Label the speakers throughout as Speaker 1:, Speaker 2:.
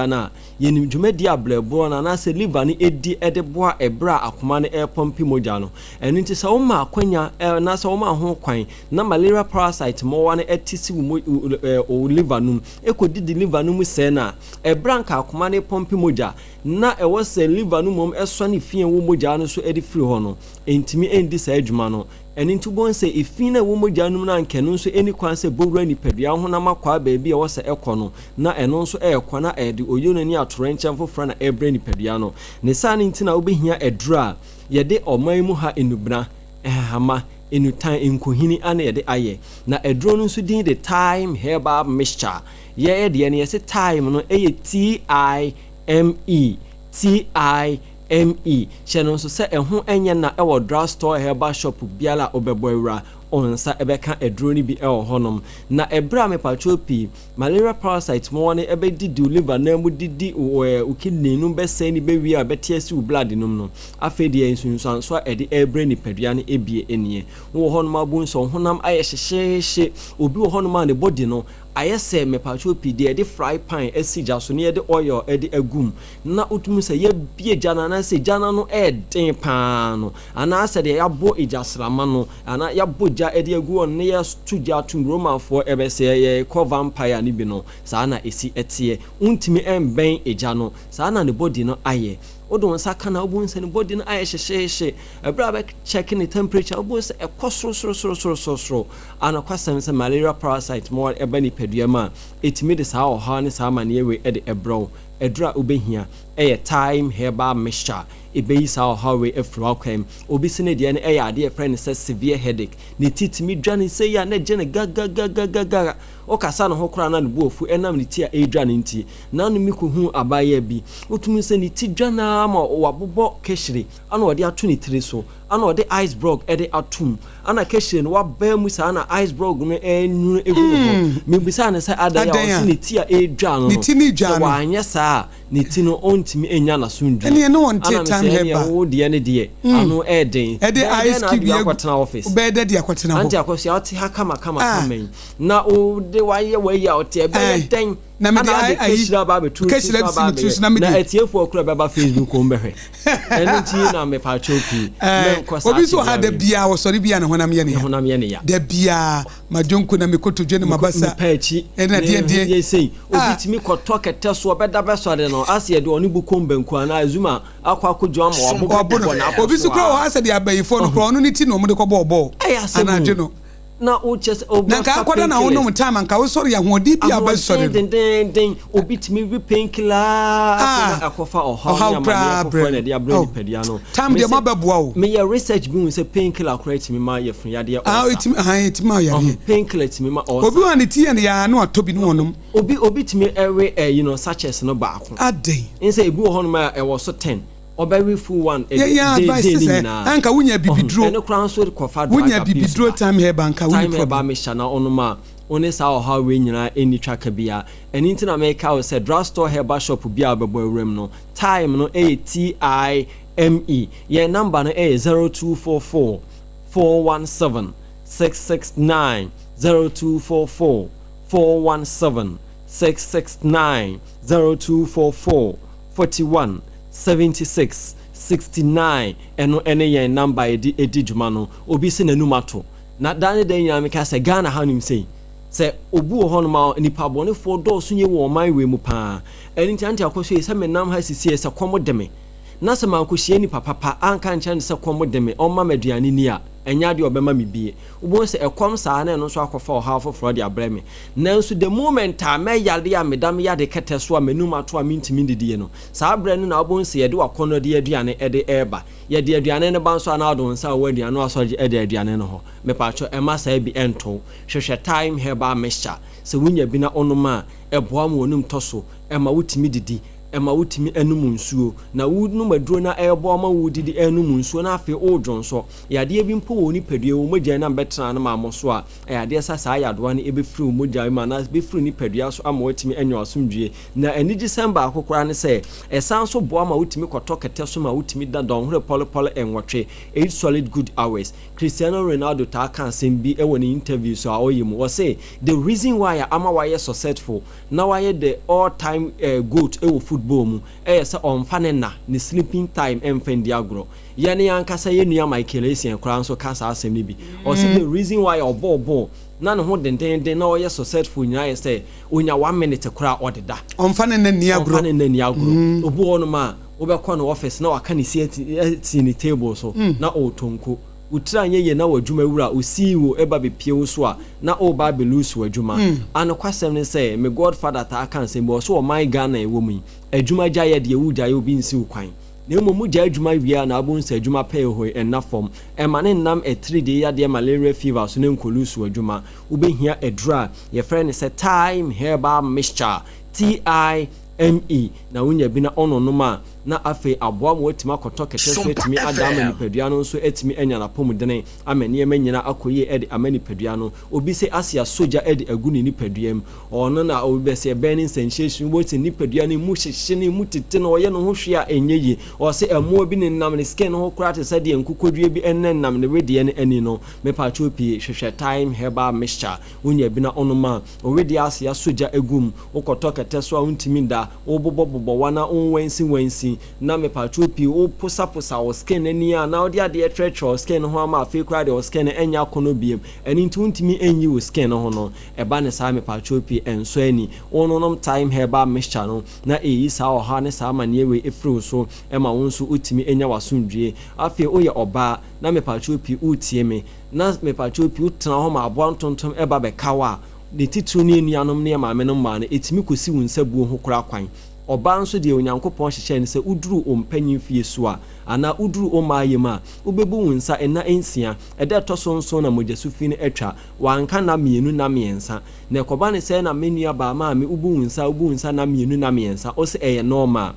Speaker 1: No a, yɛnim dwumadi a berɛboɔ no anaasɛ liver no di de boa ɛberɛ a akoma no repɔmpe mogya no. Ɛno nti sɛ woma akwanya anaasɛ woma ho kwan na malaria parasite mmoawa no te si wo wo liver no mu, ɛkɔdidi liver no mu sɛe no a, ɛberɛ a anka akoma no repɔmpe mogya na ɛwɔ sɛ liver no mmom sɔne fi a ɛwɔ mogya no so de firi hɔ no, ɛntumi ndi saa adwuma no. Ɛno nti wobɛhu sɛ efi no a ɛwɔ mogya no mu no anka ɛno nso ɛnni kwan sɛ ɛbɔ wura nipadua honam akwaa baabi a ɛwɔ sɛ ɛkɔ no, na ɛno nso ɛrekɔ na ɛde oyono ne atoyerɛnkyɛm foforɔ na ɛrebrɛ nipadua no. Ne saa no nti na wobɛhia aduro a yɛde ɔman mu ha nnubena, nhahama, nnutan, nkohini ana yɛde ayɛ. Na aduro no nso din de Thyme Herbal Mixture. Yɛn deɛ no yɛse thyme no ɛyɛ T-I-M-E, T-I ME, Hyɛ no nso sɛ ɛho nyɛ na wɔ drugstore herbal shop biara a wobɛbɔ awura, wo nsa bɛka aduro no bi wɔ hɔnom. Na ɛberɛ a mepakyɛw pii, malaria parasite mmoawa no bɛdidi wo liver no mu didi wo eh, wo kidney no mu bɛsɛe no bɛwie a bɛte asi wo blood no mu no, afei deɛ nsunsuansoɔ a ɛde ɛrebrɛ nipadua no ebie nie. Wowɔ hɔnom a wobɛhu sɛ wo honam ayɛ hyehyeehye. Obi wɔ hɔnom a ne body no ayɛ sɛ mepakyɛw pii deɛ yɛde fry pan asi gya so na yɛde oil de agu mu. Na wotumi hu sɛ yɛabue gya no anaasɛ gya no ano yɛ den pa ara no, anaasɛ deɛ yɛabɔ egyasramma no, anaa yɛabɔ gya de agu hɔ no na yɛato gya atom, Romanfoɔ ɛbɛ sɛ yɛrekɔ vampire no bi no, saa na ɛsi teɛ. Wontumi mmɛn egya no. Saa na ne body no ayɛ. Wode wo nsa ka no a, wobɛhu sɛ ne body no ayɛ hyehyeehye. Ɛberɛ a wobɛkyɛke ne temperature, wobɛhu sɛ ɛkɔ soro-soro-soro-soro-soro. Anokwasɛm sɛ malaria parasite ma ɛba nipadua mu a, ɛtumi de saa ɔhaw ne saa amaneɛ wei de brɛ wo. Aduru a wobɛhia yɛ Thyme Herbal Mixture. Ɛbɛyi saa ɔhaw wei afiri w'akwan mu. Obi se ne deɛ no yɛ adeɛ a yɛfrɛ no sɛ severe headache. Ne ti tumi dwane sei a na ɛgye no gagagagagaga. Wokasa ne ho koraa na ne bo afu ɛnam ne ti a ɛredwane nti. N'ano mi kɔhuu abaayewa bi. Wotumi hu sɛ ne ti dwane ara ma wabobɔ kahyire ana ɔde ato ne tiri so. Ana ɔde ice block de ato mu. Ana kahyire no wabaa mu saa na ice block no renwunu gu ne ho. Mebisaa no sɛ adɛn a ɔse ne ti a ɛredwa no no, sɛ wanyɛ saa a ne ti no ɔntumi nnya n'asomdwie. Ana mese ɛneɛ wo deɛ no deɛ ano ɛɛden. Bɛyɛ dɛn na wode wei akɔtena office? Auntie Akosua wote ha kama kama kama yi na wode wayɛ w'ayi a wote ɛbɛyɛ dɛn?
Speaker 2: Na mede
Speaker 1: Ana ade
Speaker 2: ayi
Speaker 1: kahyire aba abɛto wo ti
Speaker 2: kahyire
Speaker 1: so
Speaker 2: abɛsi
Speaker 1: aba
Speaker 2: me tiri
Speaker 1: abɛyɛ
Speaker 2: so na mede
Speaker 1: na atiefoɔ kora bɛba Facebook wɔn bɛhwɛ ɛno nti na mepaakyɛw pii
Speaker 2: Eh,
Speaker 1: mɛnkɔ saa
Speaker 2: obi nso wɔ ha
Speaker 1: tebea
Speaker 2: da
Speaker 1: wei mu.
Speaker 2: biara wɔsɔre biara ne honam yɛ ne
Speaker 1: Ne
Speaker 2: ya
Speaker 1: honam yɛ ne ya.
Speaker 2: da biara madwonko na mekotodwe ne
Speaker 1: Mekɔ
Speaker 2: mabasa
Speaker 1: mepa akyi
Speaker 2: ɛna
Speaker 1: ne
Speaker 2: deɛ
Speaker 1: ho
Speaker 2: deɛ
Speaker 1: yɛ sei obi
Speaker 2: ah
Speaker 1: tumi kɔtɔ kɛtɛ so ɔbɛda bɛsɔre no ase yɛde ɔne bu kɔm banku anaa azuma akɔ akɔdwa ama wabobɔ
Speaker 2: ɔbo no
Speaker 1: bobɔ n'abɔ
Speaker 2: obi nso
Speaker 1: so
Speaker 2: kora wɔ
Speaker 1: a
Speaker 2: ha sɛ deɛ abayifoɔ no
Speaker 1: ɔho
Speaker 2: kora ɔno ne ti na wɔde kɔbɔɔ bɔɔl
Speaker 1: ɛyɛ asɛm
Speaker 2: anadwo
Speaker 1: o
Speaker 2: no
Speaker 1: na wokyɛ sɛ
Speaker 2: Na nka
Speaker 1: wobɛfa
Speaker 2: akɔda na
Speaker 1: painkillers
Speaker 2: wonom time anka wosɔre ahoɔden bi a
Speaker 1: Ahoɔden
Speaker 2: wobɛsɔre no.
Speaker 1: dendeenden, obi tumi we painkiller ara afei na
Speaker 2: Ah,
Speaker 1: akɔfa ɔhaw ne
Speaker 2: ɔhaw
Speaker 1: amaneɛ
Speaker 2: koraa
Speaker 1: foforɔ
Speaker 2: brɛ
Speaker 1: na
Speaker 2: no.
Speaker 1: ɛde abrɛ
Speaker 2: Oh,
Speaker 1: nipadua no.
Speaker 2: time deɛ
Speaker 1: Mese,
Speaker 2: moabɛboa o.
Speaker 1: meyɛ research bi hu sɛ painkiller koraa tumi ma yafunu yadeɛ
Speaker 2: Ah,
Speaker 1: ulcer.
Speaker 2: ɛtumi, ahan, ɛtumi ma
Speaker 1: Ɔho,
Speaker 2: yadeɛ.
Speaker 1: painkiller tumi ma
Speaker 2: Obi
Speaker 1: ulcer.
Speaker 2: wɔ a ne ti yɛ no yaa na watɔ bi na ɔnom.
Speaker 1: Obi, obi tumi we ɛyi no sachets no baako.
Speaker 2: Adɛn?
Speaker 1: Nsɛ ebi wɔ hɔnom a ɛwɔ so ten. Ɔbɛwe full one
Speaker 2: Yɛ yɛn
Speaker 1: day
Speaker 2: advice
Speaker 1: day ne
Speaker 2: sɛ
Speaker 1: nyinaa.
Speaker 2: anka wonya
Speaker 1: Ɔho,
Speaker 2: bibiduro,
Speaker 1: ɛno koraa nso kɔfa drug
Speaker 2: wonya
Speaker 1: abuse
Speaker 2: bibiduro
Speaker 1: ba.
Speaker 2: time herb anka wonni
Speaker 1: Time herbal
Speaker 2: problem.
Speaker 1: mixture na wonom a, wo ne saa ɔhaw wei nyinaa nni twaka biara. Ɛno nti na meka wo sɛ drugstore herbal shop biara a wobɛbɔ awura mu no, Thyme no yɛ T-I-M-E. Yɛn number no yɛ 0244 417 669, 0244 417 669, 0244 41 76 69. Ɛno ne yɛn number a yɛde di dwuma no. Obi se n'anum ato. Na daa ne daa nyinaa meka sɛ Ghana hanom sei, sɛ obi wɔ hɔnom a nnipa bɔnefoɔ dɔɔso yie wɔ ɔman wei mu paa. Ɛno nti Auntie Akosua yi sɛ menam ha sisi sɛ kɔm de me na sɛ mankɔhyia nipa papa anka ankyerɛ no sɛ kɔm de me ɔmma me aduane nni a, ɛnyɛ adeɛ a ɔbɛma me bie. Wobɛhu sɛ ɛkɔm saa na ɛno nso akɔfa ɔhaw foforɔ de abrɛ me. Nanso the moment a mɛyare a meda me yare kɛtɛ so a m'anum ato a mentumi nnidie no, saa berɛ no na wobɛhu sɛ yɛde w'akɔnnɔdeɛ aduane de reba. Yɛde aduane no ba nso a na wode wo nsa wɔ aduane no asɔre de aduane no hɔ. Mepakyɛw ɛmma saa bi ɛnto wo. Hwehwɛ Thyme Herbal Mixture. Sɛ wunya bi na wonom a, ɛboa ma w'anum tɔ so, ɛma wutumi didi. Ɛma wotumi nom nsuo. Na wonom aduro no a, ɛreboa ma wodidi nom nsuo na afei woredwonsɔ. Yadeɛ bi mpo wɔ wo nipadua mu, wo mogya nam bɛtena no mammɔ so a, ɛyɛ adeɛ sɛ saa yadewa no bɛfiri wo mogya mu anaa bɛfiri wo nipadua so ama woatumi anya w'asomdwoeɛ. Na anigyesɛm baako koraa ne sɛ, ɛsan nso boa ma wotumi kɔtɔ kɛtɛ so ma wotumi da dɔnhwere pɔlepɔle nwɔtwe, eight solid good hours. Cristiano Ronaldo taa ka asɛm bi wɔ ne interviews a ɔyɛ mu, ɔse, The reason why a ama wayɛ successful na wayɛ the all time goat wɔ football mu yɛ sɛ ɔmfa ne nna, ne sleeping time mfa ndi agorɔ. Yɛn yɛn ankasa yɛn nua Michael Essien koraa nso ka saa asɛm no bi. Ɔse the reason why a ɔbɔɔ bɔɔl na ne ho dendeenden na ɔyɛ successful nyinaa yɛ sɛ onya one minute koraa a ɔdeda.
Speaker 2: Ɔmfa ne nna nni agorɔ.
Speaker 1: Ɔmfa ne nna nni agorɔ. Obi wɔ hɔnom a wobɛkɔ ne office na waka ne si asi ne table so na ɔretɔ nko. Wo tiri anyɛ yie na w'adwuma wura, wo CEO ba bɛpie wo so a, na woreba abɛ lose w'adwuma. Anokwasɛm ne sɛ, me godfather taa ka asɛm bi, ɔse ɔman Ghana a yɛwɔ mu yi, adwuma gyaeɛ deɛ wogyaeɛ obi nsi wo kwan. Na mmom wogyae adwuma wie a na wobɛhu sɛ adwuma pɛ hoi nna fam. Ɛma ne nnam atiridii yadeɛ malaria fever so na nkɔ lose w'adwuma. Wobɛhia aduro a yɛfrɛ no sɛ Thyme Herbal Mixture, TIME, na wonya bi na ɔnonom a, na afei aboa ma watumi akɔtɔ kɛtɛ so atumi ada ama nipadua no nso atumi anya n'apɔmudene ama nneɛma nyinaa akɔ yie de ama nipadua no. Obi sɛ ase asɔ gya de agu ne nipadua mu, ɔno na obi bɛ sɛ ɛbɛn ne nsɛnkyerɛnne wobɛhu sɛ nipadua no emu hyehye no, emu tete no, ɔyɛ ne ho hwee a ɛnyɛ yie. Ɔse mmoa bi nenam ne skin no ho koraa te sɛ deɛ nkokodua bi nenam ne wedeɛ no ani no. Mepatwo pii, hwehwɛ Thyme Herbal Mixture, wonya bi na wonom a, wo wedeɛ ase asɔ gya agu mu, wokɔtɔ kɛtɛ so a wontumi nda, Wo bobɔ bobɔ wa na wo wansi wansi na mepatwo pii wo posa posa wo skin ani a na wode adeɛ trɛtrɛ wo skin no ho ama afei koraa deɛ wo skin no ɛnyɛ akɔnɔ biem ɛno nti wontumi nyi wo skin no ho no ɛba ne saa mepatwo pii ɛnsɔ ani wo nonom thyme herbal mixture no na ɛyi saa ɔhaw ne saa amaneɛ wei ɛfiri wo so ɛma wo nso wotumi nya w'asomdwie afei woyɛ ɔbaa na mepatwo pii wotie me na mepatwo pii wotena hɔ ma aboa ntontom ɛba bɛka wo a Ne titiriw ne anuanom ne maamenom mmaa no, etumi kosi wo nsabuo ho koraa kwan. Ɔbaa nso deɛ Onyankopɔn hyehyɛɛ no sɛ woduru wo mpanyin fie so a, anaa woduru wo mmaayɛ mu a, wobɛbu wo nsa nna nsia, ɛda a ɛtɔ so nson na mogyasu fi no atwa, wanka nna mmienu nna mmiɛnsa. Na ɛkɔba no sɛɛ na me nua baa maame wobu wo nsa wobu wo nsa nna mmienu nna mmiɛnsa, wose ɛyɛ normal.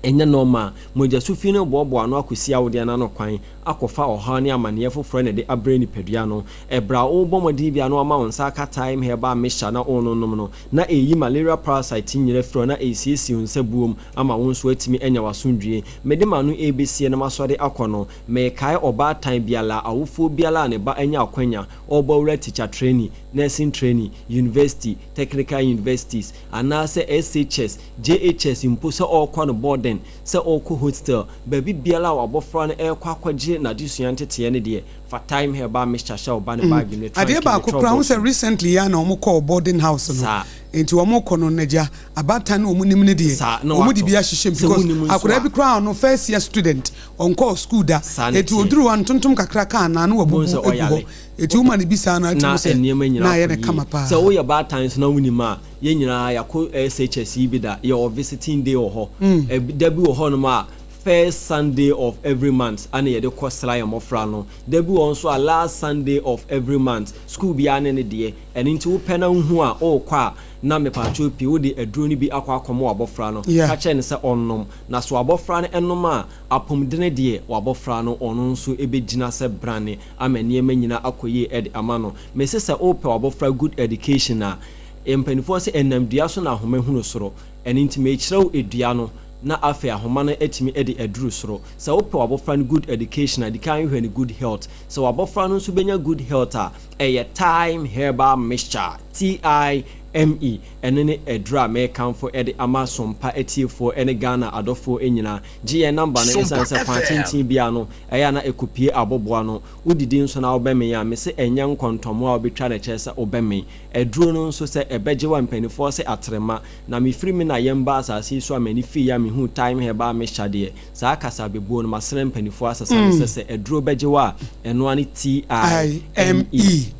Speaker 1: Ɛnyɛ normal. Mogyasu fi no boaboa ano akɔsi awodeɛ no ano kwan akɔfa ɔhaw ne amaneɛ foforɔ na ɛde abrɛ nipadua no. Ɛberɛ a worebɔ mmɔden biara na wama wo nsa aka thyme herbal mixture na worenomnom no, na ɛreyi malaria parasite nyina afiri hɔ na ɛresiesie wo nsabuom ama wo nso woatumi anya w'asomdwie. Mede m'ano rebesie na masɔre akɔ no, merekae ɔbaatan biara, awofoɔ biara a ne ba anya akwanya ɔrebɔ awura teacher training, nursing training, university, technical universities, anaasɛ SHS, JHS mpo sɛ ɔrekɔ no boarding, sɛ ɔrekɔ hostel, baabi biara a w'abɔfra no rekɔ akɔgye n'adesua nteteɛ no deɛ, fa thyme herbal mixture hyɛ wo ba no bag mu, ne trunk
Speaker 2: Adeɛ
Speaker 1: ne
Speaker 2: baako koraa, wohu
Speaker 1: trɔbɔs
Speaker 2: sɛ
Speaker 1: mu.
Speaker 2: recently yi ara na wɔn kɔɔ boarding house no,
Speaker 1: Saa.
Speaker 2: nti wɔn kɔ no nagya, abaatan no wɔn nim no deɛ,
Speaker 1: Saa, na
Speaker 2: wɔn de
Speaker 1: watɔ.
Speaker 2: bi ahyehyɛ mu
Speaker 1: Sɛ
Speaker 2: because
Speaker 1: wonnim nso
Speaker 2: akwadaa
Speaker 1: a.
Speaker 2: bi koraa ɔno first year student, ɔnkɔɔ school da,
Speaker 1: Saa na
Speaker 2: nti
Speaker 1: ɛteɛ.
Speaker 2: ɔduru hɔ a ntontom kakra kaa no a na
Speaker 1: Wobɛhu
Speaker 2: wabubu
Speaker 1: sɛ
Speaker 2: agu hɔ,
Speaker 1: ɔyare.
Speaker 2: nti woma no bi saa no a wotumi
Speaker 1: Na
Speaker 2: hu sɛ
Speaker 1: nneɛma
Speaker 2: na
Speaker 1: nyinaa
Speaker 2: ayɛ
Speaker 1: akɔ
Speaker 2: no
Speaker 1: yie.
Speaker 2: kama paa.
Speaker 1: Sɛ woyɛ baatan nso na wonim a, yɛn nyinaa yɛakɔ SHS yi bi da, yɛwɔ visiting day wɔ hɔ. Ɛb, da bi wɔ hɔnom a, first Sunday of every month ana yɛde kɔ sra yɛn mmɔfra no. Da bi wɔ hɔ nso a, last Sunday of every month. Sukuu biara ne ne deɛ. Ɛno nti wopɛ na wohu a, worekɔ a, na mepatwo pii, wode aduro no bi akɔ akɔma w'abɔfra no.
Speaker 2: Yeah.
Speaker 1: Ka kyerɛ no sɛ ɔnnom. Na sɛ w'abɔfra no nom a, apɔmudene deɛ, w'abɔfra no, ɔno nso bɛgyina sɛ brane ama nneɛma nyinaa akɔ yie de ama no. Mese sɛ wopɛ w'abɔfra good education a, Mpaninfoɔ se ɛnam dua so na ahoma hunu soro. Ɛno nti mekyerɛ wo dua no na afei ahoma no atumi de aduru soro. Sɛ wopɛ w'abɔfra no good education a, dikan hwɛ no good health. Sɛ w'abɔfra no nso bɛnya good health a, ɛyɛ Thyme Herbal Mixture, TIME, ɛno ne aduro a mekamfo de ama Sompa atiefoɔ ne Ghana adɔfoɔ nyinaa. Gye yɛn number no ɛsiane sɛ kwan tenten biara no ɛyɛ a na ɛkɔpue aboboa no. Wodidi nso na wobɛmee a, mese ɛnyɛ nkɔntɔmmoa a wobɛtwa na ɛkyerɛ sɛ wobɛmee. Aduro no nso sɛ ɛbɛgye wo a mpaninfoɔ se atrema. Na me firi me na yɛm baa asase yi so a m'ani fii yɛ a me huu thyme herbal mixture deɛ saa kasa bɛbuo no masrɛ mpaninfoɔ asesa no sɛ sɛ aduro bɛgye wo a ɛno ara ne TIME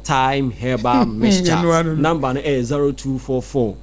Speaker 1: thyme herbal mixture. Number no ɛyɛ 0244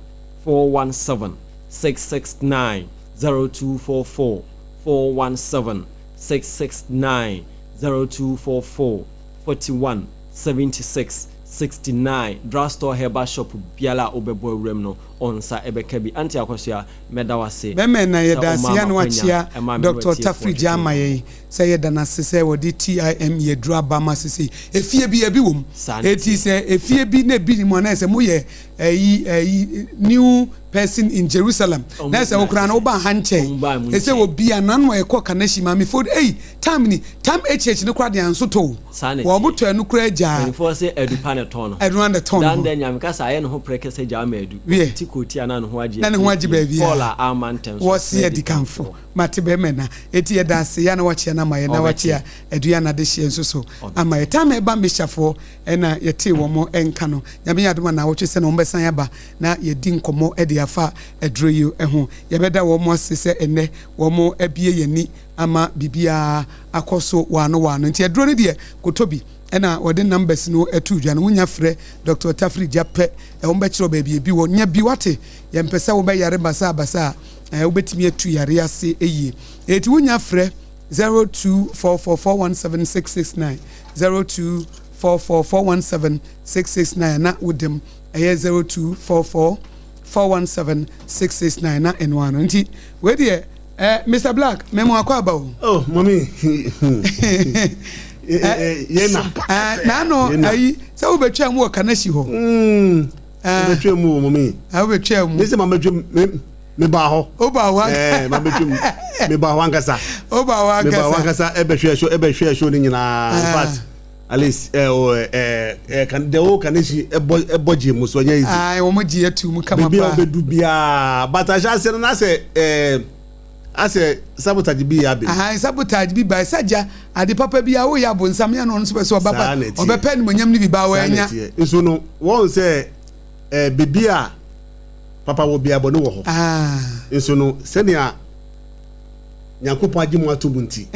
Speaker 1: 417 669 0244 417 669 0244 41 76 69 Drugstore herbal shop biara a wobɛbɔ awuram no. wo nsa bɛka bi. Auntie Akosua, mɛda wo ase
Speaker 2: Bɛmɛ na
Speaker 1: sɛ
Speaker 2: yɛda ase
Speaker 1: womaa
Speaker 2: yɛ na
Speaker 1: m'akwanya
Speaker 2: wakyea
Speaker 1: maa me ne
Speaker 2: Doctor
Speaker 1: w'atiefoɔ
Speaker 2: Tafiri
Speaker 1: twetwee
Speaker 2: gya ama
Speaker 1: nkɔmmɔ.
Speaker 2: yɛn sɛ yɛda no ase sɛ wɔde TIM yɛ aduru aba ma sesei efie bi ebi wom
Speaker 1: Saa na
Speaker 2: eti
Speaker 1: ɛteɛ.
Speaker 2: sɛ efie bi na ebi ni mu a na ɛsɛ moyɛ ɛyi ɛyi new person in Jerusalem na
Speaker 1: Ɔmo
Speaker 2: ɛsɛ wo
Speaker 1: na
Speaker 2: koraa
Speaker 1: kyɛ
Speaker 2: no
Speaker 1: sɛ
Speaker 2: wobaa ha nkyɛe
Speaker 1: ɔmo baa mu
Speaker 2: ɛsɛ
Speaker 1: nkyɛe.
Speaker 2: wɔ bi a nano a ɛkɔ Kaneshie maame fo ei time ni time HH no koraa deɛ anso tɔ o
Speaker 1: Saa na
Speaker 2: wɔn
Speaker 1: ɛteɛ.
Speaker 2: tɔ ɛno koraa gyaa
Speaker 1: Mpanimfoɔ se adu pa na ɛtɔn ne ho.
Speaker 2: ɛno ara na ɛtɔn ne
Speaker 1: Daa
Speaker 2: ho.
Speaker 1: ndɛ Nyame kasa ayɛ ne ho prɛkɛsɛ gyaa ma adu.
Speaker 2: Wiɛ.
Speaker 1: Ɔpiti kootia na ne ho agye
Speaker 2: Na ne ho
Speaker 1: afie
Speaker 2: agye
Speaker 1: fie. Paul
Speaker 2: baabiara.
Speaker 1: a amma ntɛm so
Speaker 2: Wɔse
Speaker 1: ɔsene
Speaker 2: adikanfo.
Speaker 1: adikanfoɔ.
Speaker 2: Mate bɛrima na. Enti yɛda ase ya na wakyea no ama yɛn na
Speaker 1: Ɔbɛte.
Speaker 2: wakyea Aduan adehyeɛ nso so ama
Speaker 1: Ɔbɛte.
Speaker 2: yɛn. Time a ɛba Meshafoɔ ɛna yɛtee wɔn nka no. Nyame yɛ adom a naawɔtwe sɛ na wɔn bɛsan aba na yɛadi nkɔmmɔ de afa aduro yi ho. Yɛbɛda wɔn ase sɛ ɛnnɛ wɔn abue yɛn ani ama biribiara akɔ so waano waano. Nti aduro no deɛ kɔtɔ bi ɛna wɔde numbers no too dwa no. Wonya frɛ Doctor Tafiri Gya pɛ wɔn bɛkyerɛ wo baabi ebi wɔ. Nya bi wate. Yɛmpɛ sɛ wobɛyare basaa basaa. Wobɛtumi atu yare ase yie. Enti wonya frɛ 0244 417 669 0244 417 669 na wodam ɛyɛ 0244 417 669 na ɛno ano. Nti wei deɛ eh, Mr. Black mɛmu akɔ aba o.
Speaker 3: Oh, mami. Yena.
Speaker 2: Eh, na ano ayi sɛ wobɛtwa mu wɔ Kanahyi hɔ.
Speaker 3: Wobɛtwa mu wɔ mami.
Speaker 2: Wobɛtwa mu.
Speaker 3: Ne sɛ ma mɛtwa mu. Mebaa hɔ.
Speaker 2: Wobaa hɔ ankasa.
Speaker 3: Ɛɛ ma bɛtwam. Mebaa hɔ ankasa.
Speaker 2: Wobaa hɔ ankasa.
Speaker 3: Mebaa hɔ ankasa ɛbɛhwɛ show ɛbɛhwɛ show no nyinaa. In fact, at least ɛɛ o ɛɛ ɛɛ kan the whole Kaneshie ɛbɔ ɛbɔ gye mu so ɛnyɛ easy.
Speaker 2: Ayi wɔn gye atu mu kama paa.
Speaker 3: Beebi a ɔbɛdu biara but ahyɛ aseɛ no n'asɛ ɛɛ asɛ sabotage bi yɛ abɛm.
Speaker 2: Ahan sabotage bi ba ɛsɛ gya ade papa bi a woyɛ abonsam yɛn na ɔno nso bɛ sɛ ɔbɛba ɔbɛpɛ animonyam no bi ba wɔanya.
Speaker 3: Saa na ɛteɛ nso no wɔn sɛ ɛɛ beebi a. Papa wɔ bia bɔne wɔ hɔ. Nso no sɛnea Nyankopɔn agye mo ato mu nti,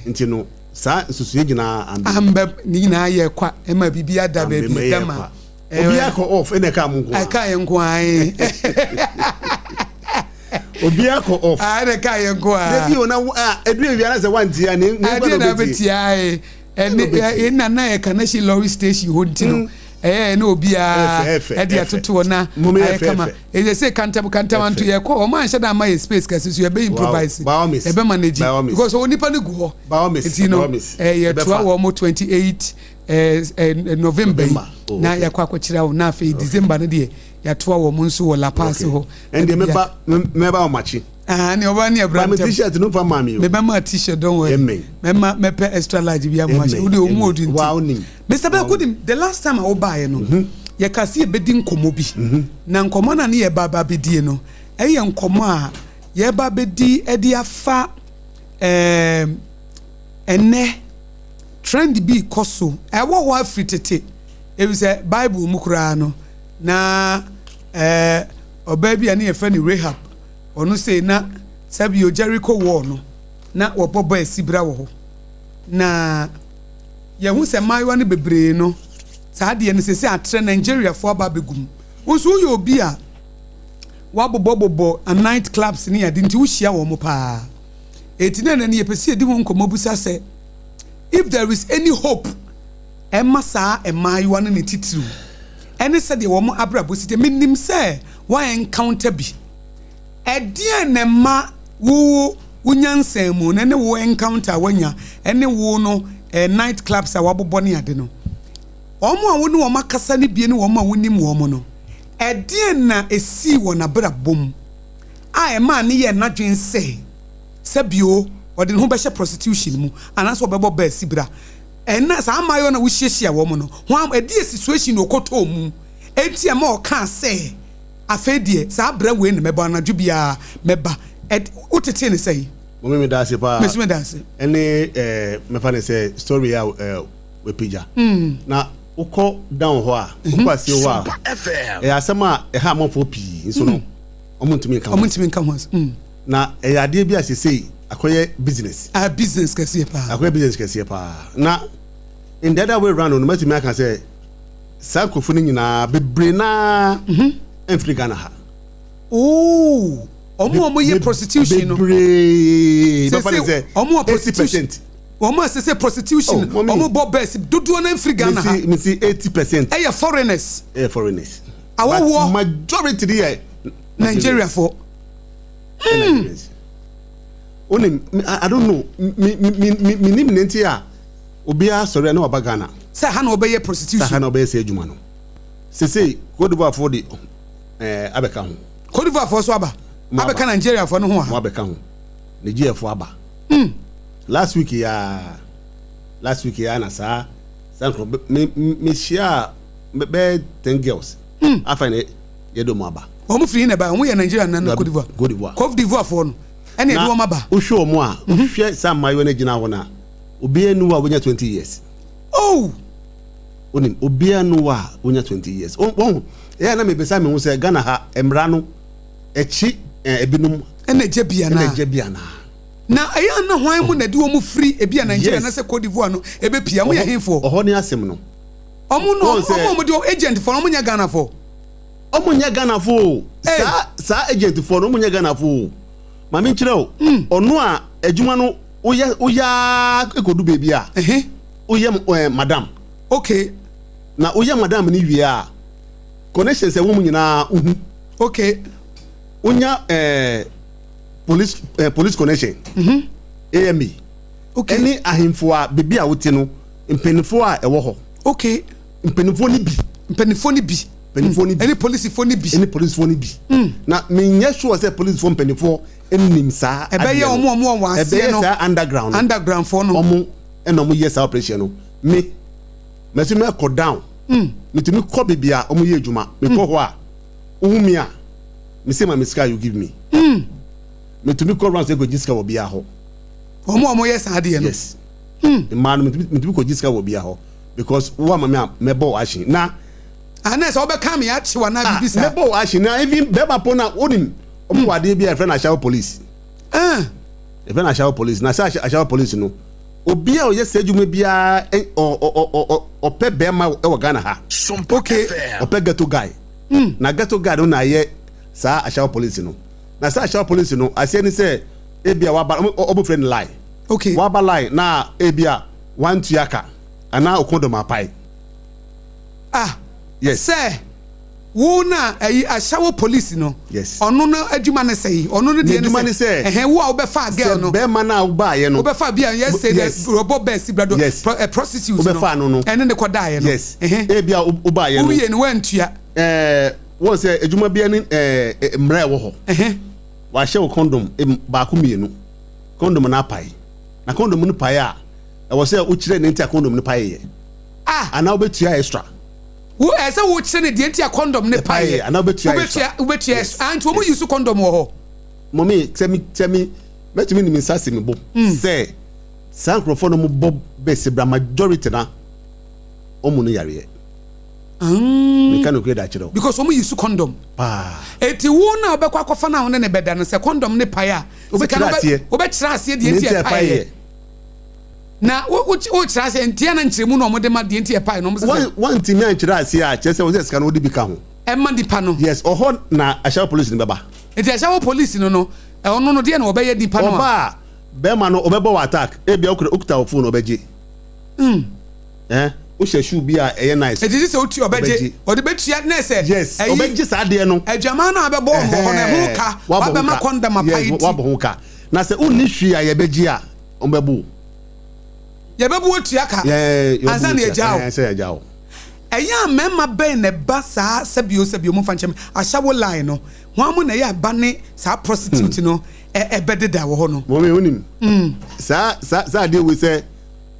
Speaker 3: nti no saa nsusuiɛ nyinaa ambam.
Speaker 2: Ambam, ne nyinaa yɛ kwa, ɛma biribi ada baabi ɛda ma.
Speaker 3: Obiara kɔ off ɛna ɛkaa mo nko ara.
Speaker 2: Ɛkaa yɛn nko ara ee.
Speaker 3: Obiara kɔ off.
Speaker 2: Ɛna ɛkaa yɛn nko ara.
Speaker 3: Dabi o na edu ewia na sɛ wantie a ne ne
Speaker 2: nkwa na obetie. Ɛdeɛ na obetie ae. Ɛne ɛna na yɛ Kaneshie lorry station hɔ nti no. Ɛyɛ ɛne obiara ɛde atoto hɔ na ayɛ kama. Ɛyɛ sɛ kantam kantam anto yɛ kɔ wɔn anhyɛ da ama yɛ space kɛse so yɛbɛ improvise yɛbɛ manage because wɔn nipa no gu hɔ. Nti no ɛyɛ toa wɔn 28 November yi na yɛakɔ akɔkyerɛ wɔn na afei December no deɛ yɛatoa wɔn nso wɔ La Paz hɔ.
Speaker 3: Ɛndeɛ mɛba mɛba wɔn akyi.
Speaker 2: Ah, ne ɔba ne ɛbra
Speaker 3: ntɛm. T-shirt no fa maa mi o.
Speaker 2: Mebɛ ma t-shirt don't worry.
Speaker 3: Amen.
Speaker 2: Mɛma mɛpɛ extra large bi ama ahyɛ. Wode ɔmu odu nti.
Speaker 3: Wa onim.
Speaker 2: Mr. Bɛko nim the last time a wobaeɛ no mhm. yɛka se yɛbɛdi nkɔmmɔ bi. Mhm. Na nkɔmmɔ no a ne yɛba ba bɛdie no ɛyɛ nkɔmmɔ a yɛba bɛdi de afa ɛɛm ɛnɛ trend bi kɔ so ɛwɔ hɔ afiri tete efisɛ Bible mu koraa no na ɛɛ ɔbaa bi a ne yɛfrɛ no Rahab Ɔno sei na sɛbio Jericho wall no na wɔbɔ bɔ asibra wɔ hɔ. Na yɛhu sɛ mmaayewa no bebree no saa adeɛ no sese atrɛ Nigeriafoɔ aba abɛgu mu. Wo nso woyɛ obi a woabobɔbobɔ night clubs ne ade nti wohyia wɔn paa. Eti na ɛnɛ no yɛpɛ sɛ yɛdi ho nkɔmmɔ bisa sɛ if there is any hope ɛma saa mmaayewa no ne titiriw ɛne sɛdeɛ wɔn abrabɔ si te. Menim sɛ woa encounter bi. Ɛdeɛn na ɛma wo wo nyansa mu no ne wo encounter a woanya ne wo no eh, night clubs a wabobɔ ne ade no, wɔn a wo ne wɔn akasa no bie ne wɔn a wonim wɔn no, ɛdeɛn na ɛsii wɔn abrabɔ mu a ɛmaa ne yɛɛ n'adwene sɛ sɛ bio ɔde ne ho bɛhyɛ prostitution mu anaasɛ ɔbɛbɔ baa sibra? Ɛna saa mmaayewa na wohyiahyia wɔn no, ho ɛdeɛ situation na ɔkɔtɔɔ mu enti ɛma ɔkaa sɛ Afei deɛ, saa berɛ wei na mɛbɔ, anadwo biara mɛba. Ɛd, wotetee no sɛn?
Speaker 3: Mummy meda ase paa.
Speaker 2: Me nso meda ase.
Speaker 3: Ɛne eh, mɛfa ne sɛ story a eh, wapagya. Na wokɔ down hɔ a, wokɔ aseɛ hɔ a, ɛyɛ asɛm a ɛha amanfoɔ pii nso no, wɔn ntumi nka ho.
Speaker 2: Wɔn ntumi nka ho asɛm.
Speaker 3: Na ɛyɛ adeɛ bi a sesei akɔyɛ business.
Speaker 2: Ah, business kɛseɛ paa.
Speaker 3: Akɔyɛ business kɛseɛ paa. Na in the other way round no, mɛtumi aka sɛ saa nkurɔfoɔ no nyinaa bebree naa mfiri Ghana ha.
Speaker 2: Oo, wɔn a wɔyɛ prostitution no.
Speaker 3: Bebree bɛfa ne sɛ
Speaker 2: wɔn a prostitution wɔn a sese prostitution oh, wɔn bɔ bɛs dodoɔ no mfiri Ghana ha.
Speaker 3: Mesi 80%.
Speaker 2: Ɛyɛ foreigners.
Speaker 3: Ɛyɛ foreigners.
Speaker 2: Awɔwoɔ.
Speaker 3: But majority de yɛ.
Speaker 2: Nigeriafoɔ.
Speaker 3: Nigerians. Wonim, I don't know, me me me me nim ne nti a obiara sɔre a na waba Ghana.
Speaker 2: Sɛ ha na ɔbɛyɛ prostitution.
Speaker 3: Sɛ ha na ɔbɛyɛ sɛ adwuma no. Sese Cote d'Ivoire foɔ de ɛɛ abɛka ho.
Speaker 2: Cote d'Ivoire foɔ so aba. Abɛka Nigeria foɔ no ho a.
Speaker 3: Mo abɛka ho. Nigeria foɔ aba. Mm. Last week ya last week ya na saa saa nkurɔ me me hyia bɛyɛ 10 girls. Afa ne yɛde wɔn aba.
Speaker 2: Wɔn firi na ba wɔn yɛ Nigeria na Cote d'Ivoire.
Speaker 3: Cote d'Ivoire.
Speaker 2: Cote d'Ivoire foɔ no ɛna yɛde wɔn aba.
Speaker 3: Wohwɛ wɔn a wohwɛ saa mmaayewa no gyina hɔ na obiara nu a wonya 20 years.
Speaker 2: Oh.
Speaker 3: Onim obiara nu a wonya 20 years. Wɔn ɛyɛ na mebisa mi ho sɛ Ghana ha mmara no akyi ebinom.
Speaker 2: Ɛna egye bi ana.
Speaker 3: Ɛna egye bi ana.
Speaker 2: Na ɛyɛ ana hwan mu na ɛde wɔn firi ebi a Nigeria na sɛ Cote d'Ivoire no ebe pia wɔn yɛ henfoɔ.
Speaker 3: Ɔhɔ ne asɛm no.
Speaker 2: Ɔmo no ɔmo ɔmo de agent foɔ ɔmo nyɛ Ghana foɔ.
Speaker 3: Ɔmo nyɛ Ghana foɔ saa agent foɔ no ɔmo nyɛ Ghana foɔ maame nkyerɛ o. Ɔno a adwuma no woyɛ woyɛ ekodu beebi a woyɛ madam. Na woyɛ madam ni wie a, connections ɛwɔ mu nyinaa wohu. Wonya police connection. AMA. Ɛne ahemfo a beebi a wote no, mpanimfoɔ a ɛwɔ hɔ. Mpanimfoɔ ni bi.
Speaker 2: Mpanimfoɔ ni bi.
Speaker 3: Mpanimfoɔ ni bi.
Speaker 2: Ɛne polisifoɔ ni bi.
Speaker 3: Ɛne polisifoɔ ni bi. Na menyɛ sure sɛ polisifoɔ mpanimfoɔ nim saa
Speaker 2: adeɛ no. Ɛbɛyɛ ɔmo wɔ aseɛ no.
Speaker 3: Ɛbɛyɛ saa underground no.
Speaker 2: Underground foɔ no.
Speaker 3: Ɔmo ɛna ɔmo yɛ saa operation no. Me mɛsi mɛ kɔ down. Metumi kɔ beebi a ɔmo yɛ adwuma. Mekɔ hɔ a, wohu mi a, me se ma me sika, you give me. Metumi kɔ round sɛ kɔ gye sika wɔ bia hɔ.
Speaker 2: Ɔmo a ɔmo yɛ saa adeɛ no.
Speaker 3: Yes. Mmaa no metumi kɔ gye sika wɔ bia hɔ because wo ama me a mɛbɔ wɔ ahye na.
Speaker 2: Ana sɛ ɔbɛka mi akye wa na bibi saa.
Speaker 3: Mɛbɔ wɔ ahye na even bɛrima po na onim ɔmo wɔ adeɛ bi a yɛfrɛ no ashawo police. Yɛfrɛ no ashawo police na sɛ ashawo police no, obi a ɔyɛ sɛ adwuma biara ɔpɛ bɛrima wɔ Ghana ha. Ɔpɛ ghetto guy. Na ghetto guy no na ayɛ saa ashawo police no. Na saa ashawo police no aseɛ ne sɛ ebi a waba ɔmo frɛ no lie. Waba lie na ebi a wantua ka anaa o condom apae.
Speaker 2: Ah.
Speaker 3: Yes.
Speaker 2: Sɛ wo na ɛyi ashawo police no.
Speaker 3: Yes.
Speaker 2: Ɔno no adwuma ne sɛ ɔno no deɛ
Speaker 3: ne sɛ
Speaker 2: ɛhɛn wo a wobɛfa girl no.
Speaker 3: Sɛ bɛrima no a wobaayɛ no.
Speaker 2: Wobɛfa bi a yɛ sɛ dɛ rɔbɔ bɛɛ brado.
Speaker 3: Yes.
Speaker 2: Prostitute no.
Speaker 3: Wobɛfa no no.
Speaker 2: Ɛne ne kɔ daayɛ no.
Speaker 3: Yes. Ebi a wobaayɛ no.
Speaker 2: Wowie no wantua.
Speaker 3: Wɔn sɛ adwuma bi ne mmerɛ ɛwɔ hɔ. Wahyɛ wo condom baako mmienu. Condom no apae. Na condom no pae a, ɛwɔ sɛ wokyerɛ ne nti a condom no pae yɛ.
Speaker 2: Ah.
Speaker 3: Anaa wobɛtua extra.
Speaker 2: Wo ɛsɛ wo kyerɛ ne deɛ nti a condom ne pae yɛ.
Speaker 3: Anaa wobɛtua extra.
Speaker 2: Wobɛtua extra. Ah, nti wɔn yi so condom wɔ hɔ.
Speaker 3: Mɔmi sɛmi mɛtumi ni mi nsa si mi bo. Sɛ saa nkurɔfoɔ no mo bɔ bɛsi bra majority na wɔn no yareɛ. Meka no kure da kyerɛ o.
Speaker 2: Because wɔn yi so condom.
Speaker 3: Paa.
Speaker 2: Eti wo na wobɛkɔ akɔfa na wo ne ne bɛda no sɛ condom ne pae a.
Speaker 3: Wobɛkyerɛ aseɛ.
Speaker 2: Wobɛkyerɛ aseɛ deɛ nti ɛpae yɛ. Na wokyerɛ aseɛ nti na nkyerɛmu na wɔde ma deɛ nti ɛpae no wɔn sɛ.
Speaker 3: Wɔntumi ankyerɛ aseɛ a kyerɛ sɛ wɔsɛ sika no wode bi ka ho.
Speaker 2: Ɛma nipa no.
Speaker 3: Yes, ɔhɔ na ashawo police no bɛba.
Speaker 2: Nti ashawo police no ɔno no deɛ na ɔbɛyɛ nipa no a.
Speaker 3: Ɔba a bɛrima no ɔbɛbɔ wɔ attack ebia okuta wo phone ɔbɛgye. Wohyɛ shoe bi a ɛyɛ nice.
Speaker 2: Eti sɛ otu ɔbɛgye ɔde bɛtua ne sɛ.
Speaker 3: Yes, ɔbɛgye saa adeɛ no.
Speaker 2: Adwaman no a bɛbɔ wɔ hɔ no ɛho ka wabɛma condom apa yi ti.
Speaker 3: Wabɔ ho ka na sɛ wonni hwee a yɛbɛgye a ɔbɛbo wo.
Speaker 2: Yɛbɛbo otua ka. Ansa na yɛgya wo.
Speaker 3: Sɛ yɛgya wo.
Speaker 2: Ɛyɛ a mmarima bɛn na ɛba saa sɛbio sɛbio mo fa nkyɛn ashawo line no wɔn mo na ɛyɛ aba ne saa prostitute no ɛbɛdeda wɔ hɔ no.
Speaker 3: Mɔmi wonim saa saa saa adeɛ wei sɛ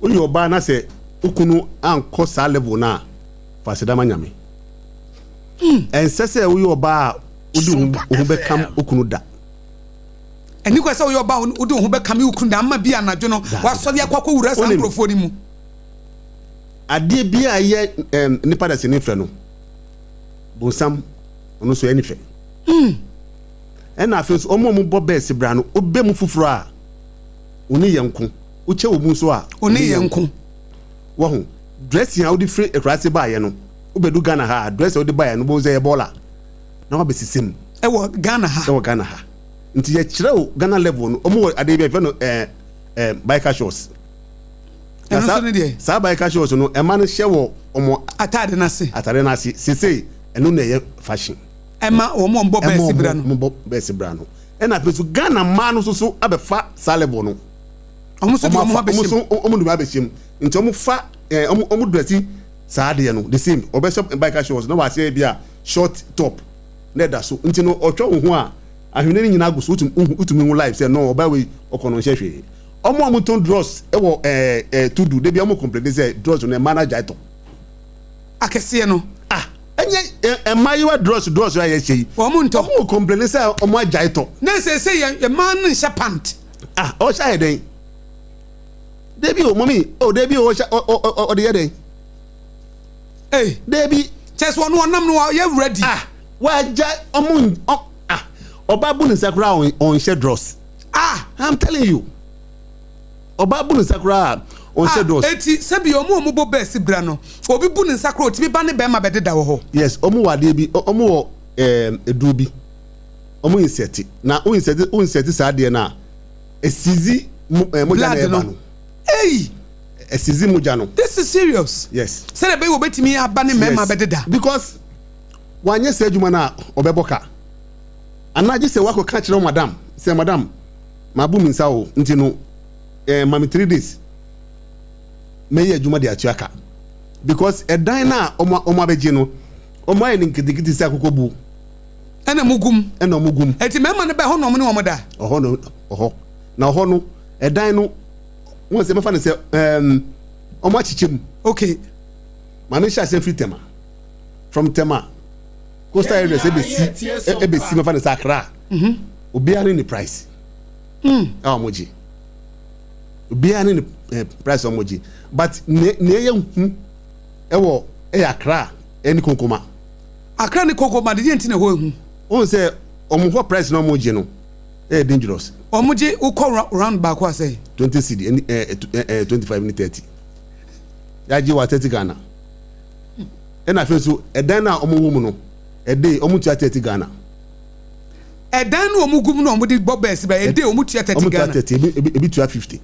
Speaker 3: woyɛ ɔbaa na sɛ okunu ankɔ saa level no a, fa aseda ma Nyame. Ɛnsɛ sɛ woyɛ ɔbaa a wode wo ho bɛkam okunu da.
Speaker 2: Ɛni kwan sɛ woyɛ ɔbaa a wode wo ho bɛkame wo kunu da ama bi anadwo no wasɔre akɔ akɔwura saa nkurɔfoɔ no mu.
Speaker 3: Adeɛ bi a ɛyɛ nipa dasani fɛ no, bonsam ɔno nso ɛni fɛ. Ɛna afei nso wɔn a wɔbɔ bɛɛsi bra no, wobɛ mu foforɔ a, wo ne yɛn nko. Wokyɛ wɔ mu nso a,
Speaker 2: wo ne yɛn nko.
Speaker 3: Wahu, dressing a wode firi akuraase baeɛ no, wobɛdu Ghana ha a, dressing a wode baeɛ no, wobɛhu sɛ ɛyɛ bɔɔla na wabɛsisi mu.
Speaker 2: Ɛwɔ Ghana ha.
Speaker 3: Ɛwɔ Ghana ha. Nti yɛkyerɛ wo Ghana level no, wɔn wɔ adeɛ bi a yɛfrɛ no biker shorts.
Speaker 2: Ɛno nso ne deɛ?
Speaker 3: Saa biker shorts no, ɛma no hyɛ wɔ wɔn
Speaker 2: ataade no ase.
Speaker 3: Ataade no ase. Sesei, ɛno na ɛyɛ fashion.
Speaker 2: Ɛma wɔn a wɔbɔ bɛɛsi bra no.
Speaker 3: Ɛma wɔn bɔ bɛɛsi bra no. Ɛna afei nso Ghana mmaa no nso so abɛfa saa level no.
Speaker 2: Wɔn nso de wɔn ho abɛhyɛ mu.
Speaker 3: Wɔn nso wɔn de wɔn abɛhyɛ mu. Nti wɔn fa ɛɛ wɔn wɔn drɛsi saa adeɛ no the same. Ɔbɛhyɛ biker shorts na wahyɛ bi a short top na ɛda so. Nti no ɔtwa wo ho a ahwene no nyinaa gu so wotumi wotumi hu live sɛ no ɔbaa wei ɔkɔ no nhyɛ hwee. Wɔn a wɔtɔn drugs wɔ ɛɛ ɛɛ Tudu de bi wɔn complain sɛ drugs no mmaa no agyae tɔ.
Speaker 2: Akɛseɛ no.
Speaker 3: Ah ɛnyɛ mmaayewa drugs drugs a yɛhyɛ yi.
Speaker 2: Wɔn ntɔ.
Speaker 3: Wɔn complain sɛ wɔn agyae tɔ.
Speaker 2: Na seesei yɛ mmaa no nhyɛ pant.
Speaker 3: Ah ɔhyɛ ayɛ dɛn? Debi o mɔmi o debi o ɔhyɛ ɔ ɔ ɔde yɛ dɛn?
Speaker 2: Ee.
Speaker 3: Debi.
Speaker 2: Kyɛ sɛ ɔno ɔnam no ɔyɛ ready.
Speaker 3: Ah wagya ɔmo ɔ ah ɔbaa bu ne nsa koraa ɔnhyɛ drugs.
Speaker 2: Ah!
Speaker 3: I'm telling you. Ɔbaa bu ne nsa koraa ɔnhyɛ
Speaker 2: Ah,
Speaker 3: drugs.
Speaker 2: eti sɛbi ɔmo a ɔmo bɔ bɛɛsi bra no, obi bu ne nsa koraa otumi ba ne bɛɛma bɛdeda wɔ hɔ?
Speaker 3: Yes, ɔmo wɔ adeɛ bi, ɔmo wɔ ɛɛm eduro bi, ɔmo insɛte. Na wo insɛte wo insɛte saa adeɛ no a, esizi mo ɛɛ mogya na
Speaker 2: Blood
Speaker 3: ɛba
Speaker 2: no.
Speaker 3: no.
Speaker 2: Ei!
Speaker 3: Esizi mogya no.
Speaker 2: This is serious.
Speaker 3: Yes.
Speaker 2: Sɛdeɛ ɛbɛyɛ obetumi aba ne mɛɛma
Speaker 3: Yes.
Speaker 2: bɛdeda.
Speaker 3: Because wanyɛ saa adwuma no a, ɔbɛbɔ ka. Anaa gye sɛ woakɔka kyerɛ wo madam sɛ madam mabu me nsa o nti no eh, ma me 3 days mɛyɛ adwuma de atua ka because ɛdan no a ɔmo ɔmo abɛgye no ɔmo ayɛ no nketenkete sɛ akokɔ buo.
Speaker 2: Ɛna ɔmo gum.
Speaker 3: Ɛna ɔmo gum.
Speaker 2: Eti mmarima no bɛ hɔ na ɔmo ne wɔn da.
Speaker 3: Ɔhɔ no ɔhɔ na ɔhɔ no ɛdan no wɔn sɛ mɛfa no sɛ ɛɛm ɔmo akyekyɛ mu.
Speaker 2: Okay.
Speaker 3: Maame hyɛ aseɛ firi Tema from Tema. Coastal areas ebesi ebesi mɛfa ne sɛ Accra. Obiara ne ne price a wɔn gye. Obiara ne ne eh, price a wɔn gye. But ne ne ɛyɛ hu ɛwɔ ɛyɛ Accra ɛne Konkoma.
Speaker 2: Accra ne Konkoma de deɛ nti na ɛhɔ ehu.
Speaker 3: Wɔn sɛ wɔn hɔ price na wɔn gye no ɛyɛ dangerous.
Speaker 2: Wɔn gye wokɔ round baako asɛ.
Speaker 3: 20 cedi ɛne ɛɛ ɛɛ 25 ne 30. Yagye wa 30 Ghana. Ɛna afei nso ɛdan no a wɔn wɔ mu no ɛde wɔn tua 30 Ghana.
Speaker 2: Ɛdan no wɔn gu mu na wɔn de bɔ bɛɛsi ba ɛde wɔn tua 30
Speaker 3: Wɔn tua
Speaker 2: Ghana.
Speaker 3: 30, ebi tua 50.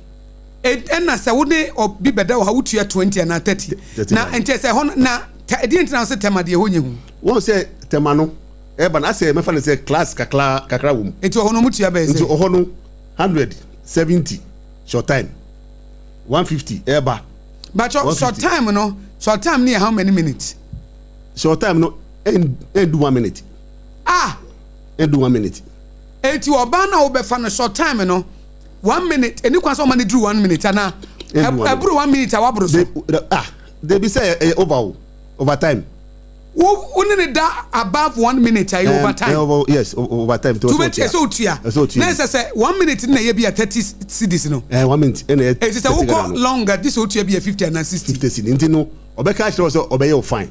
Speaker 2: Ɛna sɛ wo ne obi bɛda wɔ ha wotua 20 anaa 30.
Speaker 3: 30
Speaker 2: Na
Speaker 3: Ghana.
Speaker 2: nti sɛ ɛhɔ no na ɛdeɛ nti na wɔsɛ Tɛma deɛ ɛhɔ nyɛ hu.
Speaker 3: Wɔn sɛ Tɛma no ɛba no asɛ mɛfa no sɛ class kakra kakra wɔ mu.
Speaker 2: Nti ɔhɔ no wɔn tua bɛyɛ
Speaker 3: Nti
Speaker 2: sɛ.
Speaker 3: ɔhɔ no 170 short time, 150 ɛba.
Speaker 2: Bàtchɔ short
Speaker 3: 150.
Speaker 2: time no, short time no yɛ how many minutes?
Speaker 3: Short time no ɛndu one minute.
Speaker 2: Ah!
Speaker 3: Ɛndu one minute.
Speaker 2: Eti ɔbaa no a wobɛfa no short time no one minute ɛni kwan sɛ ɔma no duru one minute anaa?
Speaker 3: Ɛndu one minute.
Speaker 2: Ɛboro one minute a waboro so.
Speaker 3: Ah, debi sɛ ɛyɛ over o, over time.
Speaker 2: Wo ne ne da above one minute a ɛyɛ over time.
Speaker 3: Over, yes, over time.
Speaker 2: Tu bɛ ɛsɛ otua.
Speaker 3: Ɛsɛ otua.
Speaker 2: Na ɛsɛ sɛ one minute na ɛyɛ bi a 30 cedis no.
Speaker 3: 1 minute ɛna ɛyɛ.
Speaker 2: Eti sɛ wokɔ longer di sɛ otua bi a 50 anaa 60.
Speaker 3: 50 cedis nti no ɔbɛka akyerɛ wo sɛ ɔbɛyɛ o fine.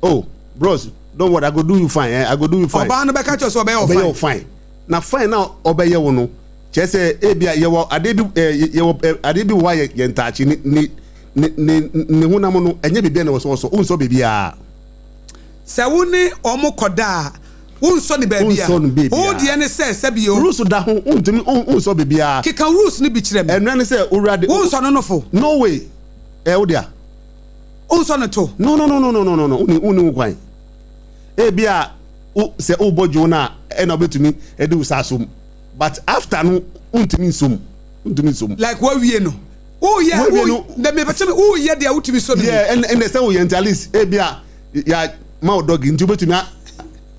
Speaker 3: Oh bros, don't worry, I go do you fine, eh, I go do you fine.
Speaker 2: Ɔbaa no bɛka kyerɛ sɛ ɔbɛyɛ o fine.
Speaker 3: Ɔbɛyɛ o fine. Na fine na ɔbɛyɛ wo no kyerɛ sɛ ebi a yɛwɔ adeɛ bi ɛɛ yɛwɔ adeɛ bi wɔ hɔ a yɛ yɛn ntaakye ne ne ne ne ne honam no ɛnyɛ biribi a na ɛwɔ sɛ ɔsɔ wonsɔ biribiara.
Speaker 2: Sɛ wo ne wɔn kɔda a, wonsɔ ne baabi a.
Speaker 3: Wonsɔ no baabiara.
Speaker 2: Wo deɛ ne sɛ sɛbi o.
Speaker 3: Rules da ho wontumi wonsɔ biribiara.
Speaker 2: Keka rules no bi kyerɛ me.
Speaker 3: Ɛnua ne sɛ owura de.
Speaker 2: Wonsɔ no nofo.
Speaker 3: No way ɛɛ wo dea.
Speaker 2: Wonsɔ no to.
Speaker 3: No no no no no no no wonni wonni ho kwan. Ebi a wo sɛ wobɔ dwo no a ɛna wobɛtumi de wo sa asom but after no wontumi nsom wontumi nsom.
Speaker 2: Like wawie no. Woyɛ
Speaker 3: Wawie
Speaker 2: wo
Speaker 3: no.
Speaker 2: na mepɛkyɛ me woyɛ deɛ wotumi sɔ ne mu.
Speaker 3: Yeah ɛnna ɛnna sɛ woyɛ nti at least ebi a ya ma wo dɔgi nti wobɛtumi a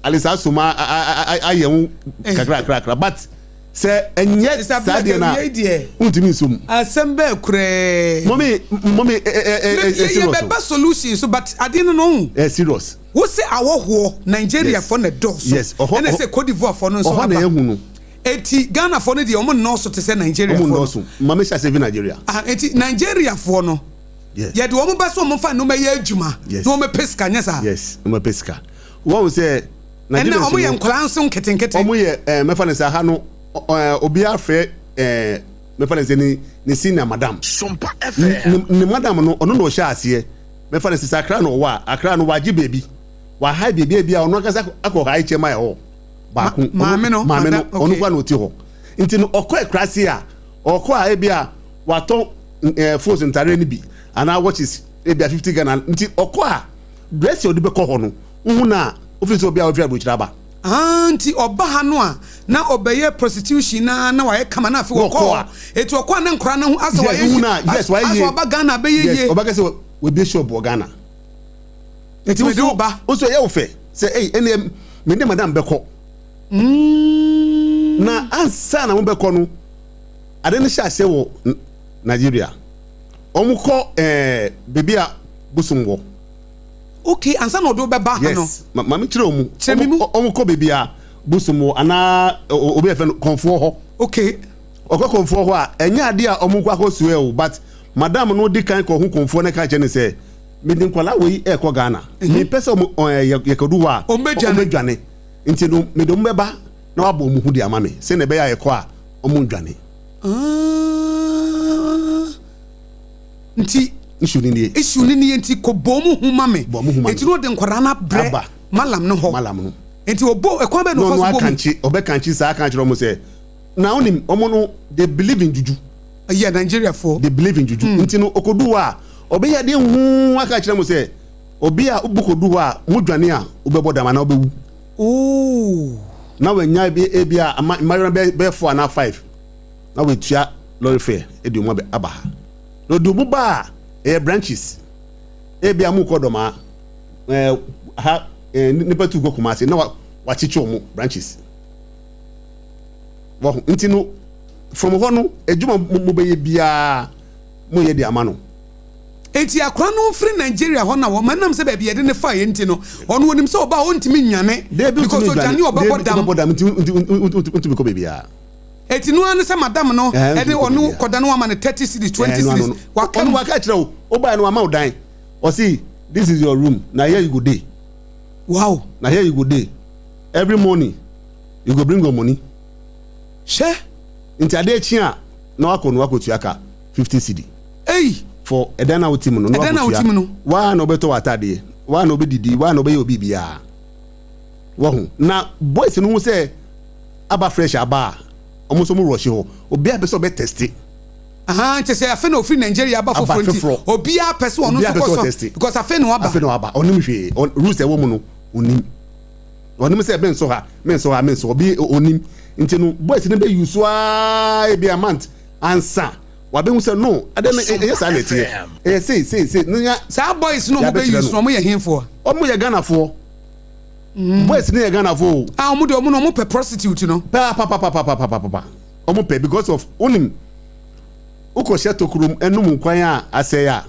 Speaker 3: at least asom a a a ayɛ ho kakra kakra kakra but sɛ ɛnyɛ saa deɛ no a wontumi nsom.
Speaker 2: Asɛm bɛɛ koraa.
Speaker 3: Mɔmi mɔmi ɛ ɛ ɛ ɛ serious o.
Speaker 2: Yɛbɛba solution so but adeɛ no no ho.
Speaker 3: Ɛ serious.
Speaker 2: Wo se awɔhoɔ Nigeria foɔ na ɛdɔɔso.
Speaker 3: Yes ɔhɔ
Speaker 2: ɛna sɛ Cote d'Ivoire foɔ no nso aba.
Speaker 3: Ɔhɔ na yɛhu no.
Speaker 2: Eti Ghana foɔ no deɛ ɔmo nnɔɔso te sɛ Nigeria foɔ no.
Speaker 3: Ɔmo nnɔɔso. Maame hyɛ ase fi Nigeria.
Speaker 2: Ah eti Nigeria foɔ no.
Speaker 3: Yes.
Speaker 2: Yɛde wɔn ba sɛ wɔn fa nneɛma yɛ adwuma.
Speaker 3: Yes.
Speaker 2: Na wɔn pɛ sika nyɛ saa.
Speaker 3: Yes wɔn pɛ sika. Wɔn sɛ.
Speaker 2: Ɛnna wɔn yɛ nkwadaa nso nketenkete.
Speaker 3: Wɔn yɛ ɛɛ mɛfa ne sɛ aha no ɛɛ obiara frɛ ɛɛ mɛfa ne sɛ ne ne senior madam.
Speaker 4: Sompa FM.
Speaker 3: Ne ne madam no ɔno na ɔhyɛ aseɛ mɛfa ne sɛ sɛ Accra na ɔwɔ a Accra no wagye beebi wahae beebi ebi a ɔno ankasa akɔ hae kyɛm ayɛ hɔ baako.
Speaker 2: Maame no
Speaker 3: maame no ɔno kura na ɔte hɔ nti no ɔkɔ akurase a ɔkɔ a ebi a watɔ ɛɛ phones ntadeɛ no bi anaa watches ebi a 50 Ghana nti ɔkɔ a dress a ɔde bɛkɔ hɔ no wohu na. Wofiri sɛ obi a wafiri aburokyire aba.
Speaker 2: Ah, nti ɔba ha no a na ɔbɛyɛ prostitution na na wayɛ kama na afei ɔkɔ a. Eti ɔkɔ a na nkora no ho asɛ wayɛ yie.
Speaker 3: Yes, wayɛ yie.
Speaker 2: Asɛ ɔba Ghana bɛyɛ yie.
Speaker 3: Yes, ɔbɛka sɛ wabie shop wɔ Ghana.
Speaker 2: Eti mede wo ba.
Speaker 3: Wo nso ɛyɛ wo fɛ sɛ ei ɛnneɛ me ne madam bɛkɔ. Na ansa na mobɛkɔ no, ade no hyɛ aseɛ wɔ Nigeria. Wɔkɔ ɛɛ baabi a bosom wɔ.
Speaker 2: Okay, ansa na ɔde wo bɛba ha no.
Speaker 3: Yes, ma ma mekyerɛ wɔn.
Speaker 2: Kyerɛ me mu.
Speaker 3: Wɔkɔ baabi a bosom wɔ anaa obi a yɛfrɛ no kɔnfoɔ hɔ.
Speaker 2: Okay.
Speaker 3: Ɔkɔ kɔnfoɔ hɔ a, ɛnyɛ adeɛ a wɔkɔ akɔsoɛ o, but madam no di kan kɔhu kɔnfoɔ no ka kyerɛ no sɛ, mede nkwadaa wei rekɔ Ghana. Mempɛ sɛ wɔn ɛɛ yɛkɔdu hɔ a, wɔbɛdwane. Nti no, mede wɔn bɛba na wɔabɔ wɔn ho de ama me sɛnea ɛbɛyɛ a yɛkɔ a wɔndwane.
Speaker 2: Nti
Speaker 3: issue ni nie.
Speaker 2: Issue ni nie nti kɔ bɔ wɔn ho ma me.
Speaker 3: Bɔ wɔn ho ma me.
Speaker 2: Nti na ɔde nkwadaa no abrɛ
Speaker 3: Aba.
Speaker 2: malam no hɔ.
Speaker 3: Malam no.
Speaker 2: Nti ɔbɔ ɛkwan bɛn na ɔfa so bɔ mu.
Speaker 3: Na ɔno akankye ɔbɛkankye saa aka akyerɛ wɔn sɛ na wonim wɔn no they believe in juju.
Speaker 2: Yeah, Nigeria foɔ.
Speaker 3: They believe in juju. Nti no ɔkɔdu hɔ a ɔbɛyɛ adeɛ huu aka akyerɛ wɔn sɛ obi a wobɛkɔdu hɔ a modwane a wobɛbɔ dam anaa wobɛwu.
Speaker 2: Ooh.
Speaker 3: Na wanya ebi ebi a ama mmayewa bɛyɛ bɛyɛ four anaa five na watua lorry fare de wɔn aba ha. Na ɔde wɔn ba a ɛyɛ branches. Ebi a mokɔ Dɔmaa ɛɛ ha ɛɛ nipa tu kɔ Kumasi na wa wakyekye wɔn branches. Wɔho nti no from hɔ no adwuma mo bɛyɛ biara moyɛ de ama no.
Speaker 2: Enti akora no mfiri Nigeria hɔ na wɔma ɛnam sɛ baabi yɛde no faeɛ nti no ɔno ɔnim sɛ ɔba a ɔntumi nnwane because ɔdwane a ɔbɛbɔ dam.
Speaker 3: Ɔbɛbɔ dam nti ntumi kɔ baabiara.
Speaker 2: Enti no ara ne sɛ madam no ɛde ɔno kɔda no wama no 30 cedis 20 cedis
Speaker 3: waka mu. Ɔno waka kyerɛ wo wobaeɛ no wama wo dan ɔse this is your room na here you go dey.
Speaker 2: Wow.
Speaker 3: Na here you go dey every morning you go bring your money.
Speaker 2: Hwɛ.
Speaker 3: Nti adeɛ kye a na wakɔ no wakɔtua ka 50 cedi.
Speaker 2: Ei!
Speaker 3: For ɛdan na wote mu no, na
Speaker 2: Ɛdan na wote mu no.
Speaker 3: Waa na wobɛtɔ w'ataadeɛ, waa na wobɛdidi, waa na wobɛyɛ obi biara. Wahu? Na boys no hu sɛ aba fresh aba a, wɔn nso wɔn rush hɔ. Obiara pɛ sɛ ɔbɛ teste.
Speaker 2: Ahaa, nti sɛ afei na ofiri Nigeria aba foforɔ nti, obiara pɛ sɛ ɔno nso kɔ so, because afei na waba.
Speaker 3: Afei na waba, ɔnim hwee, rules ɛwɔ mu no, onim. Ɔnim sɛ mensɔ ha, mensɔ ha, mensɔ, obi onim. Nti no, boys no bɛ use aa ebi a month ansa. Wabehu sɛ no, adeɛ no ɛnyɛ saa na ɛteɛ. Ɛyɛ sei, sei, sei. No nya.
Speaker 2: Saa boys no ɔmo bɛ use no ɔmo yɛ henfoɔ?
Speaker 3: Ɔmo yɛ Ghanafoɔ. Boys no yɛ Ghanafoɔ o.
Speaker 2: Ah, ɔmo deɛ ɔmo no ɔmo pɛ prostitute no.
Speaker 3: Paa papapapapapapa. Ɔmo pɛ because of wonim wokɔ hyɛ tokuro mu ɛnum nkwan a asɛe a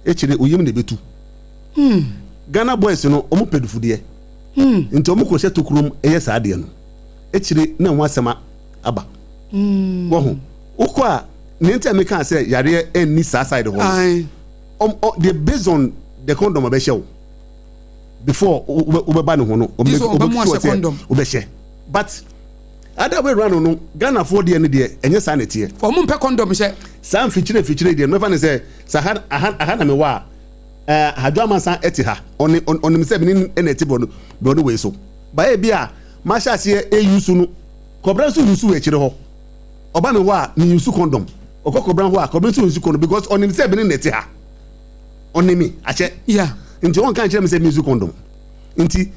Speaker 3: ekyire oyim na ebetu. Ghana boys no ɔmo pɛ dufudeɛ. Nti ɔmo kɔ hyɛ tokuro mu ɛyɛ saa adeɛ no ekyire na ɛho asɛm aba. Wahu? Wokɔ a, nea nti a mekaa sɛ yareɛ nni saa side hɔ no, ɔm, ɔ, they based on the condom ɔbɛhyɛ wo before wobɛba ne ho no,
Speaker 2: ɔm, ɔbɛ sure sɛ
Speaker 3: wobɛhyɛ. But other way round no, Ghanafoɔ deɛ no deɛ, ɛnyɛ saa na ɛteɛ.
Speaker 2: Wɔn mpɛ condom hyɛ.
Speaker 3: Saa mfikyire mfikyire deɛ no, mɛfa no sɛ, sɛ aha, aha, aha na mewɔ a, ɛɛ, Hadwo Amansan ɛte ha, ɔne, ɔnim sɛ mene ɛna ɛte borɔno, borɔno wei so. But ebi a, mahyɛ aseɛ ɛyi so no, Kɔbra nso use wɔ akyire hɔ. Ɔba me hɔ a, me use condom. Ɔkɔ kɔbra hɔ a, kɔbra nso use condom because ɔnim sɛ me ne na ɛte ha. Ɔne me akyɛ.
Speaker 2: Yeah.
Speaker 3: Nti ɔnka nkyerɛ me sɛ me use condom. Nti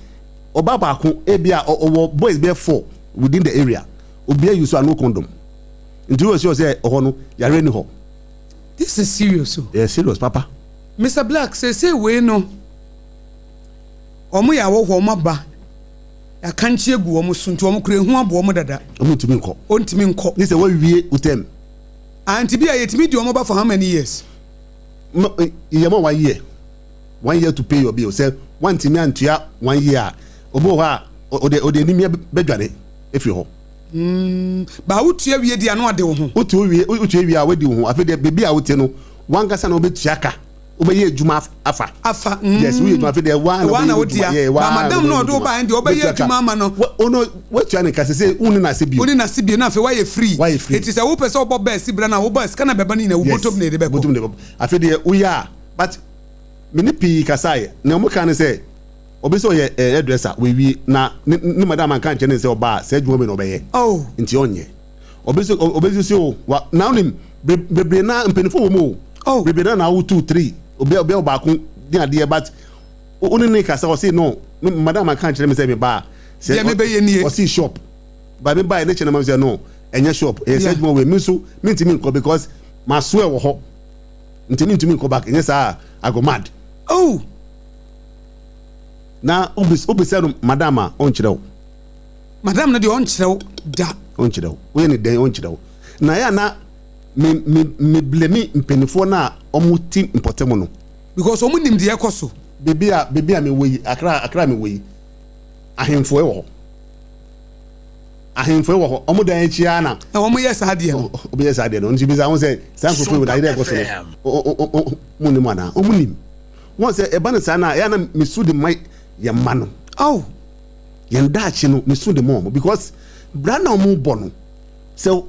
Speaker 3: ɔba baako ebi a ɔwɔ boys bɛyɛ four within the area. Obiara use a no condom. Nti wɔ sure sɛ ɔhɔ no yare ni hɔ.
Speaker 2: This is serious o.
Speaker 3: Yeah, serious papa.
Speaker 2: Mr Black, seesei wei no, wɔn yɛ awɔhoɔ, wɔn aba. Akankye agu wɔn so nti wɔn kura ehu abɔ wɔn dada.
Speaker 3: Wɔn ntumi nkɔ.
Speaker 2: Wɔntumi nkɔ.
Speaker 3: Ne sɛ wɔawie wo term.
Speaker 2: Ah nti bi a yɛtumi di wɔn ba for how many years?
Speaker 3: Ma yɛ ma one year. One year to pay your bill. Sɛ wantumi antua one year a, obi wɔ hɔ a ɔde ɔde animia bɛdwane efiri hɔ.
Speaker 2: Mm, ba wotua wie di ano ade wo ho.
Speaker 3: Wotua wie wotua wie a wadi wo ho. Afei deɛ beebi a wote no wankasa na wobɛtua ka. Wobɛyɛ adwuma afa.
Speaker 2: Afa mm.
Speaker 3: Yes, woyɛ adwuma afei deɛ waa
Speaker 2: na wobɛyɛ adwuma. Yeah, waa na madam na ɔde wo ba ɛn deɛ ɔbɛyɛ adwuma ama no.
Speaker 3: Ono watua ne ka sese wonni n'ase bio.
Speaker 2: Wonni n'ase bio na afei wayɛ free.
Speaker 3: Wayɛ free.
Speaker 2: Eti sɛ wopɛ sɛ wobɔ bɛɛ si bra na wobɔ sika na bɛba no nyinaa wo bɔtɔm na ɛde bɛkɔ.
Speaker 3: Bɔtɔm na ɛbɛkɔ. Afei deɛ woyɛ a but me ne pii kasaeɛ nea wɔn ka ne sɛ obi sɛ ɔyɛ eh, hairdresser wawie na ne ne madam anka nkyɛn ne sɛ ɔbaa sɛ adwuma bi na ɔbɛyɛ.
Speaker 2: Oh.
Speaker 3: Nti ɔnyɛ. Obi sɛ obi sɛ o wa na wonim bebree na mpanyinfoɔ wɔ mu o.
Speaker 2: Oh.
Speaker 3: Bebree na na awo two three obi obi ɔbaako ne adeɛ but wo ne ne kasa ɔse no. Madam aka kyerɛ me sɛ me ba
Speaker 2: sɛ deɛ mebɛyɛ nie.
Speaker 3: Ɔsi shop. Ba me ba ne kyerɛ na ma sɛ no, ɛnyɛ shop. Ɛyɛ sɛ adwuma wei me nso mentumi nkɔ because maso ɛwɔ hɔ. Nti mentumi nkɔ back. Ɛnyɛ saa I go mad.
Speaker 2: Oh.
Speaker 3: Na wobisa no madam a ɔnkyerɛ wo.
Speaker 2: Madam no deɛ ɔnkyerɛ wo da.
Speaker 3: Ɔnkyerɛ wo. Woyɛ ne dɛn ɔnkyerɛ wo. Na ɛyɛ na me me me blame mpanimfoɔ no a wɔn ti mpɔtam no.
Speaker 2: Because wɔn nim deɛ ɛkɔ so.
Speaker 3: Beebi a beebi a mewɔ yi Accra Accra mewɔ yi ahemfo wɔ hɔ. Ahemfo wɔ hɔ. Wɔn dan akyi ara na.
Speaker 2: Na wɔn yɛ saa adeɛ no.
Speaker 3: Wɔn yɛ saa adeɛ no. Nti bisa wɔn sɛ saa nkurɔfoɔ yi wɔ adeɛ ɛkɔ so no. Wɔn nim anaa? Wɔn nim. Wɔn sɛ ɛba no saa na ɛyɛ na mesu de ma yɛn mma no.
Speaker 2: Oh.
Speaker 3: Yɛn daakye no mesu de ma wɔn because bra na wɔn bɔ no sɛ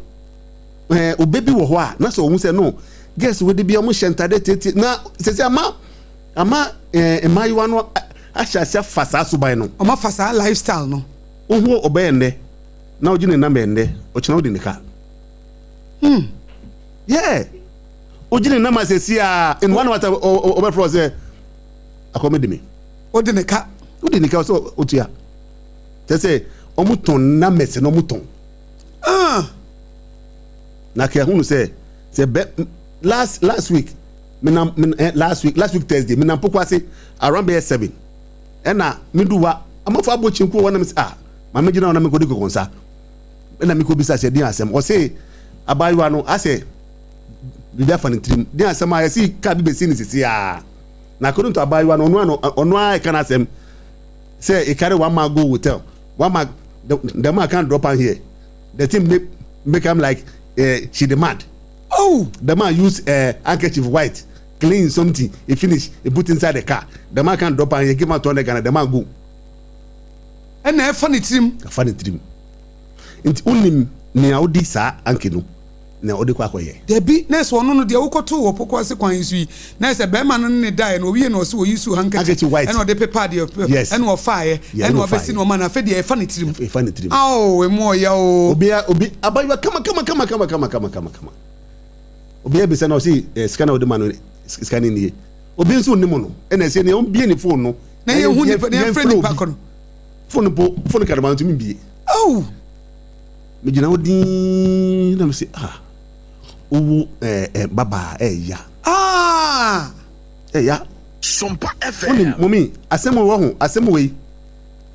Speaker 3: ɛɛ obe bi wɔ hɔ a na sɛ wɔn sɛ no girls wo de bi wɔn hyɛ ntaade tietie na sɛsɛ ama ama ɛɛ mmaayewa no ahyɛ ase afa saa suban no.
Speaker 2: Wɔn afa saa lifestyle no.
Speaker 3: Wohu ɔbɛyɛ nnɛ na ɔgye ne nam ɛnnɛ ɔkyena wodi ne ka. Yeah. Wogye ne nam asɛsi a in one hour ɔbɛfrɛ sɛ akɔmɛ di me.
Speaker 2: Wodi ne ka.
Speaker 3: Wodi ne ka sɛ otua. Kyɛ sɛ ɔmo tɔn namɛs na ɔmo tɔn.
Speaker 2: Ah.
Speaker 3: Na kɛ hunu sɛ sɛ bɛ last last week menam men eh, last week last week Thursday menam poko ase around bɛyɛ 7 ɛna medu wa amafo abɔ kyenku wɔ nam sɛ ah maame gyina hɔ na mekɔdi kɔkɔnsa ɛna mekɔbisa sɛ deɛ asɛm ɔse abaayewa no asɛ biribi afa ne tirim deɛ asɛm a yɛsi kaa bi bɛsi ne sisi a na according to abaayewa no ɔno ano ɔno ara ɛka n'asɛm sɛ e carry one man go hotel one man the man can't drop am here the thing make make am like she dey mad.
Speaker 2: Oh.
Speaker 3: The man use handkerchief white clean something he finish he put inside the car the man can't drop am here give am 200 Ghana the man go.
Speaker 2: Ɛna ɛfa ne tirim.
Speaker 3: Ɛfa ne tirim nti wonim nea wodi saa anke no na ɔde kɔ akɔyɛ.
Speaker 2: Dabi, na ɛsɛ ɔno no deɛ wokɔtoo wɔ poko ase kwan yi so yi, na ɛsɛ bɛrima no ne ne daeɛ no, ɔwie na ɔse ɔyi su handkerchief ɛna ɔde pepaa deɛ
Speaker 3: yes.
Speaker 2: ɛna ɔfaeɛ ɛna ɔbɛsi na ɔma no, afei deɛ ɛfa ne tirim.
Speaker 3: Ɛfa ne tirim.
Speaker 2: Ao, emu ɔya o.
Speaker 3: Obi obi abayewa kama kama kama kama kama kama kama kama. Obi abisa na ɔse eh, sika na ɔde ma no sika no nie. Obi nso nnim no ɛna ɛsɛ nea ɔmbie ne phone no.
Speaker 2: Na yɛnhu nipa na yɛmfrɛ nipa kɔ no.
Speaker 3: Phone po phone kadama ntumi mbie.
Speaker 2: Ao.
Speaker 3: Megyina hɔ dinn na mese ah wowo ɛɛ eh, babaa ɛɛya.
Speaker 2: Ah.
Speaker 3: Ɛɛya.
Speaker 4: Sompa FM.
Speaker 3: Wonim mɔmi asɛm wɔ ho asɛm wei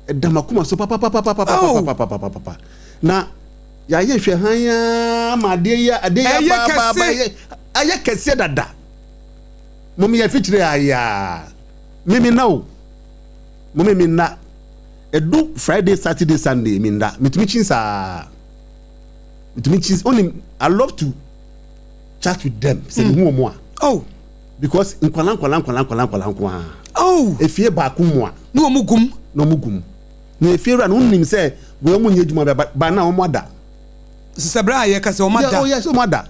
Speaker 3: ɛda makoma so papapapapapapapapapa na yɛayɛ hwɛ han aa ma adeɛ yi adeɛ yi abaaba ɛyɛ ayɛ kɛseɛ dada mɔmi yɛ fikyire ayaa mimi na o mɔmi mi na. Edu Friday, Saturday, Sunday mi nda. Metumi kyin saa. Metumi kyin. Onim, I love to chat with them. Sɛ mehu wɔn a.
Speaker 2: Oh.
Speaker 3: Because nkwala nkwala nkwala nkwala nkwala nko ara.
Speaker 2: Oh.
Speaker 3: Efie baako mu a.
Speaker 2: Na wɔn gum.
Speaker 3: Na wɔn gum. Na efie wura no wonim sɛ wei wɔn nyɛ adwuma ba ba na wɔn ada.
Speaker 2: Sisɛ bere a yɛka sɛ wɔn ada.
Speaker 3: Yeah, oh yes, wɔn ada.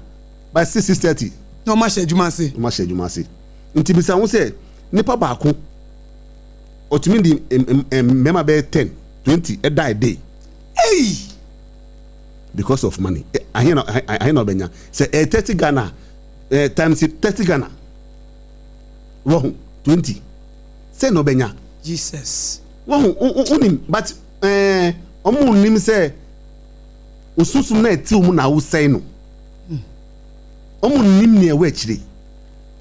Speaker 3: By 6:30.
Speaker 2: Na wɔn ahyɛ adwuma ase.
Speaker 3: Wɔn ahyɛ adwuma ase. Nti bisa ho sɛ nipa baako. Ɔtumi de mmarima bɛyɛ 10, 20 ɛda a day.
Speaker 2: Ei!
Speaker 3: Because of money. Ahe na ahe na ɔbɛnya? Sɛ ɛyɛ 30 Ghana eh, times 30 Ghana. Wɔho 20. Sɛ na ɔbɛnya.
Speaker 2: Jesus.
Speaker 3: Wɔho wonim but eh, ɔmo nim sɛ osunsum na ɛte wɔn na awosɛe no. Ɔmo nim nea ɛwɔ akyire.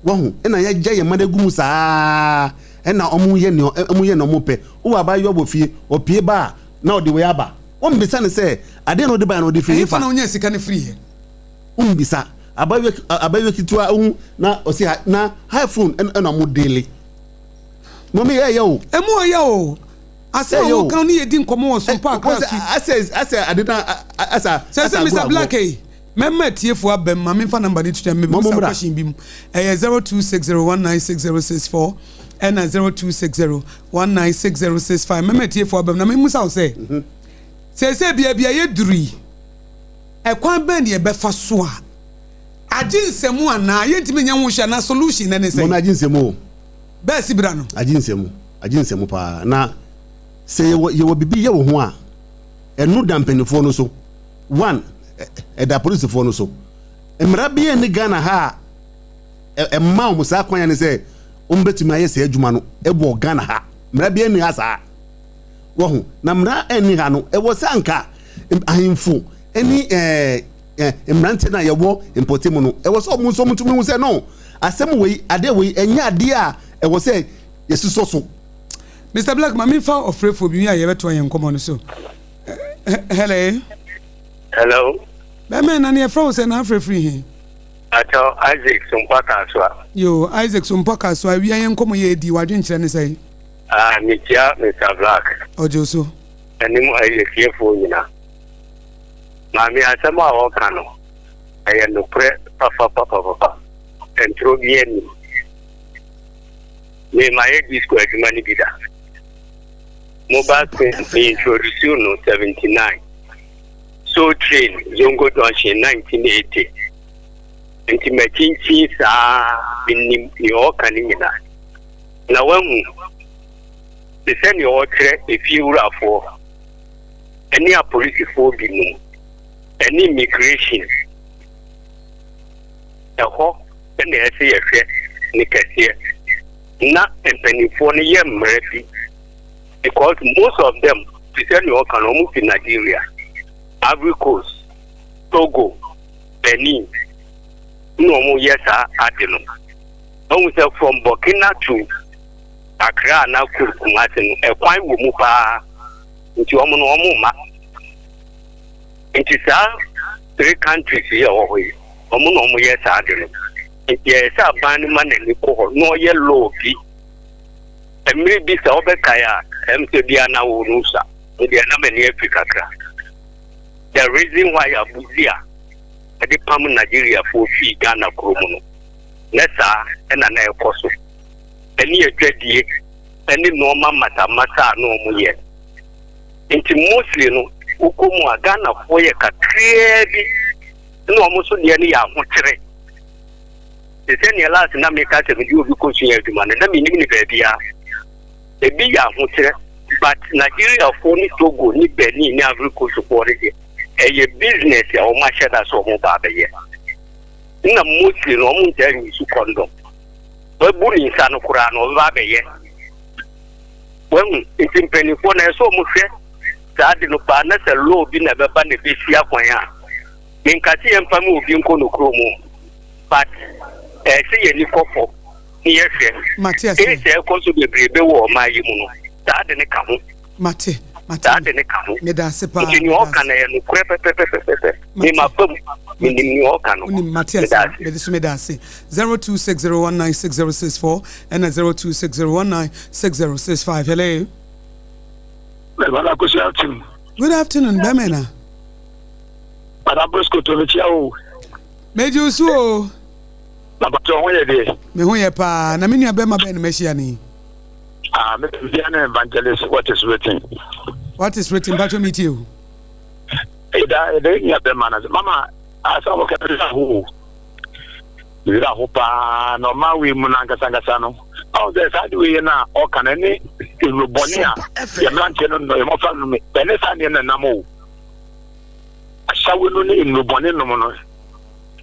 Speaker 3: Wahu? Ɛna yɛagya yɛn mma no agu mu saa ɛna wɔn yɛ nea wɔn yɛ nea wɔn pɛ. Wowɔ abaayewa wɔ fie, ɔpie ba a, na ɔde wei aba. Wommisa no sɛ, adeɛ na ɔde baeɛ no ɔde firi
Speaker 2: hefa? Ɛhefa na ɔnyaa sika no firiiɛ?
Speaker 3: Wommisa. Abaayewa abaayewa ketewa wohu na ɔsi ha na iPhone ɛna ɛna wɔn deele. Mɔmi ɛyɛ o.
Speaker 2: Emu ɔyɛ o. Asɛm a woka ne yɛdi nkɔmmɔ wɔ Sompa Accra so.
Speaker 3: Asɛ asɛ ade na asɛ
Speaker 2: asɛ
Speaker 3: agorɔ
Speaker 2: Mr. Black ei. Mɛma atiefo aba mu, ma memfa number no to dwa, mebisa question bi mu. Ɛyɛ 0260196064 ɛna 0260196065. Mɛma atiefo aba mu na memusa wo sɛ, mhm. seesei baabi a yɛduru yi, ɛkwan bɛn ne yɛbɛfa so a agye nsɛm anaa yɛntumi nyɛ ho hwɛ anaa solution na ne sɛ?
Speaker 3: Mɔmɛ agye nsɛm o.
Speaker 2: Bɛɛ si bra no.
Speaker 3: Agye nsɛm, agye nsɛm paa. Na sɛ yɛwɔ yɛwɔ biribi yɛ wɔ ho a, ɛno da mpanimfoɔ no so. One, ɛda apolisifoɔ no so. Mmara biara nni Ghana ha a ɛma wɔn saa kwan ne sɛ wɔbɛtumi ayɛ saa adwuma no wɔ Ghana ha. Mmara biara nni ha saa. Wahu? Na mmara nni ha no, ɛwɔ sɛ anka ahemfo ne ɛɛ mmeranteɛ no a yɛwɔ mpɔtam no, ɛwɔ sɛ wɔn nso wɔtumi hu sɛ no, asɛm wei, adeɛ wei, ɛnyɛ adeɛ a ɛwɔ sɛ yɛsosɔ so.
Speaker 2: Mister Black, ma memfa ɔfrɛfoɔ bi a yɛbɛtoa yɛn nkɔmmɔ no so. Hello.
Speaker 4: Hello.
Speaker 2: Bɛmɛ na ne yɛfrɛ wo sɛ na afrɛ firi he?
Speaker 4: Akyɛw, Isaac Sompɔ Kasoa.
Speaker 2: Yo, Isaac Sompɔ Kasoa, awia yɛn nkɔmmɔ yɛ adi, w'adwenkyerɛ ne sɛn?
Speaker 4: Ah, mekyia Mister Black.
Speaker 2: Ɔgye wo so.
Speaker 4: Ɛne mo atiefoɔ nyina. Maame asɛm a ɔka no, ɛyɛ nokorɛ papapapapa. Ntorɔ biara nnim. Me mayɛ disco adwuma no bi da. Mobile screen me introduce no 79. Soul Train, Zongo Junction 1980. Nti makyinkyin saa menim nea ɔka no nyinaa. Na wahu te sɛ nea ɔkyerɛ efiewurafoɔ ne apolisifoɔ binom ne immigration. Ɛhɔ na ɛsɛ yɛhwɛ ne kɛseɛ na mpanimfoɔ no yɛ mmara bi because most of them te sɛ nea ɔka no wɔn fi Nigeria, Ivory Coast, Togo, Benin na wɔn yɛ saa ade no. Wahu sɛ from Burkina to Accra anaa Kumasi no ɛkwan wɔ mu paa nti wɔn no wɔn mma. Nti saa three countries yi a ɛwɔ hɔ yi wɔn na wɔn yɛ saa ade no. Nti ɛyɛ sɛ aban no ma n'ani kɔ hɔ na ɔyɛ law bi. Mmere bi sɛ wɔbɛkae a ɛm sɛ bia na wo no sa. Me deɛ na m'ani afi kakra. The reason why Abuzi a ɛde pam Nigeriafoɔ fii Ghana kuro mu no na saa na na ɛkɔ so, ɛne adwadie ne nnoɔma mmasamasa a na wɔyɛ. Nti mostly no, wokɔ mu a Ghanafoɔ yɛ kakraa bi na wɔn nso deɛ no yɛ ahokyere. Te sɛ nea last na meka sɛ mede obi kɔsua adwuma no, na menim ne baabiara. Ebi yɛ ahokyerɛ, but Nigeriafoɔ ne Togo ne Benin ne Ivory Coastfoɔ no deɛ, ɛyɛ business a wɔn ahyɛ da sɛ wɔn ba abɛyɛ. Nna mostly no ɔmo ntaa use condom. Wabu ne nsa no koraa no ɔbɛba abɛyɛ. Wahu? Nti mpaninfoɔ no ɛsɛ sɛ ɔmo hwɛ saa ade no paa na sɛ law bi na ɛbɛba na ɛbɛsi akwan a, menka sɛ yɛmfa ma obi nkɔ no kurom o, but ɛsɛ sɛ yɛn ani kɔ fam na yɛhwɛ.
Speaker 2: Mate aseɛ.
Speaker 4: Case a ɛkɔ so bebrebe wɔ ɔman yi mu no, saa ade no ka ho.
Speaker 2: Mate, mate.
Speaker 4: Saa ade no ka ho.
Speaker 2: Meda ase paa.
Speaker 4: Nti nea ɔka no ɛyɛ nokorɛ pɛpɛpɛpɛpɛ. Me ma fa mu. Menim nea ɔka no.
Speaker 2: Wonim, mate ase.
Speaker 4: Meda ase.
Speaker 2: Mede so meda ase. 0260196064 ɛna 0260196065. Hello.
Speaker 5: Bɛrima Good afternoon.
Speaker 2: Good afternoon, bɛrima na.
Speaker 5: Madam Bosco to mekyia o.
Speaker 2: Megye wo so o.
Speaker 5: Na bàtɛ ho yɛ deɛ.
Speaker 2: Me ho yɛ paa. Na me nua bɛrima bɛn na mahyia no yi?
Speaker 5: Ah, me bia ne evangelist what is written.
Speaker 2: What is written? Mpatwa mi tie o.
Speaker 5: Eda eda nua bɛma na mama asa wɔ kɛ na ho. Wira ho paa na ɔma wei mu na ankasa ankasa no. Ɔn sɛ saa de wei yɛ na ɔka na ne nnubɔne a yɛ mmeranteɛ no nnɔ yɛ mmɔfra no ɛne saa nneɛ na nam o. Ahyɛwe no ne nnubɔne nom no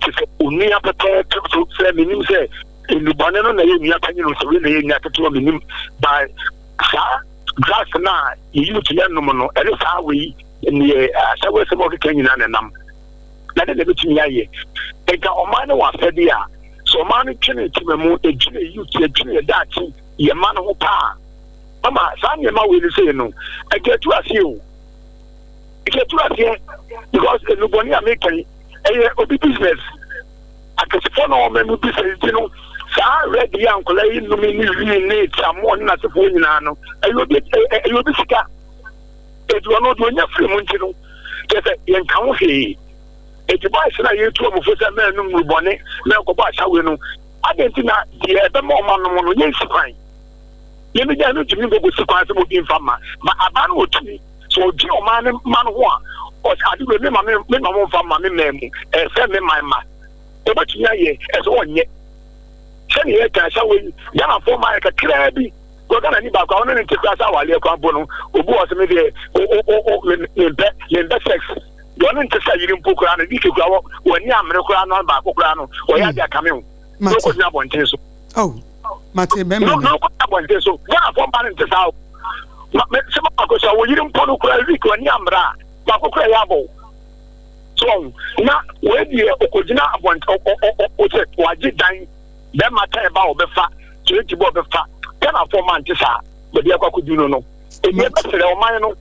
Speaker 5: te sɛ onua pɛpɛɛpɛ so sɛ menim sɛ nnubɔne no na ɛyɛ nua panyin o sɛ wei na ɛyɛ nua ketewa menim ba saa drugs no a yɛyi no tumi anom no ɛne saa wei neɛ ahyɛwo asɛm a ɔkeka nyinaa na ɛnam na dɛn na ɛbɛtumi ayɛ nka ɔman no wɔ afɛde a sɛ ɔman no twene tema mu ɛdwene youth ɛdwene yɛ daakye yɛ ma no ho paa ama saa nneɛma wei no sei no ɛnka ɛtu aseɛ o ɛnka ɛtu aseɛ because nnubɔne a meka yi ɛyɛ obi business Akɛsefoɔ na wɔn mu bisa nti no, saa red yi a nkwadaa yi nom ne wii ne tramɔɔ ne n'asefoɔ nyinaa no, ɛyɛ obi ɛyɛ obi sika. Eti ɔno deɛ onya firi mu nti no, kyerɛ sɛ yɛnka ho hwee. Eti boys no a yɛtu wɔn fo sɛ mɛnum nnubɔne, mɛnkɔbɔ ahyɛwe no, adɛn nti na deɛ ɛbɛma wɔn anom no yɛnsi kwan? Yɛn no ntumi nkɔkɔsi kwan sɛ obi mfa mma, ba aban no wɔ tumi. Sɛ ɔdwene ɔman no mma no ho a, ɔsɛ ade wei mema me mema mo mfa mma me man mu, ɛsɛ me man mma. Ɔbɛtumi ayɛ, ɛsɛ ɔnyɛ. Sɛnea yɛka sɛ wei Ghanafoɔ ma yɛ kakraa bi. Kɔ Ghana ni baako a ɔne ne nte koraa sɛ awaleɛ koraa mpo no, obi wɔ sɛ me deɛ o o o mempɛ mempɛ sex. Deɛ ɔne nte sɛ yere mpo koraa no, dike koraa wɔ w'ani amene koraa no baako koraa no, ɔyɛ ade akame ho. Na ɔkɔgyina abɔnten so.
Speaker 2: Oh, mate bɛma
Speaker 5: no. Na ɔkɔgyina abɔnten so. Ghanafoɔ mma no nte saa o. Ma me sɛ baako sɛ wo yere mpo no koraa week w'ani ammra a baako koraa yɛ abɔ wo. So ɔho na wei deɛ ɔkɔgyina abɔnten ɔ ɔ ɔ ɔ sɛ wagye dan bɛrima tɛn ba ɔbɛfa 20 bɔ ɔbɛfa Ghanafoɔ ma nte saa baabi akɔ akɔdu no no. Ebi ɛbɛsrɛ ɔman no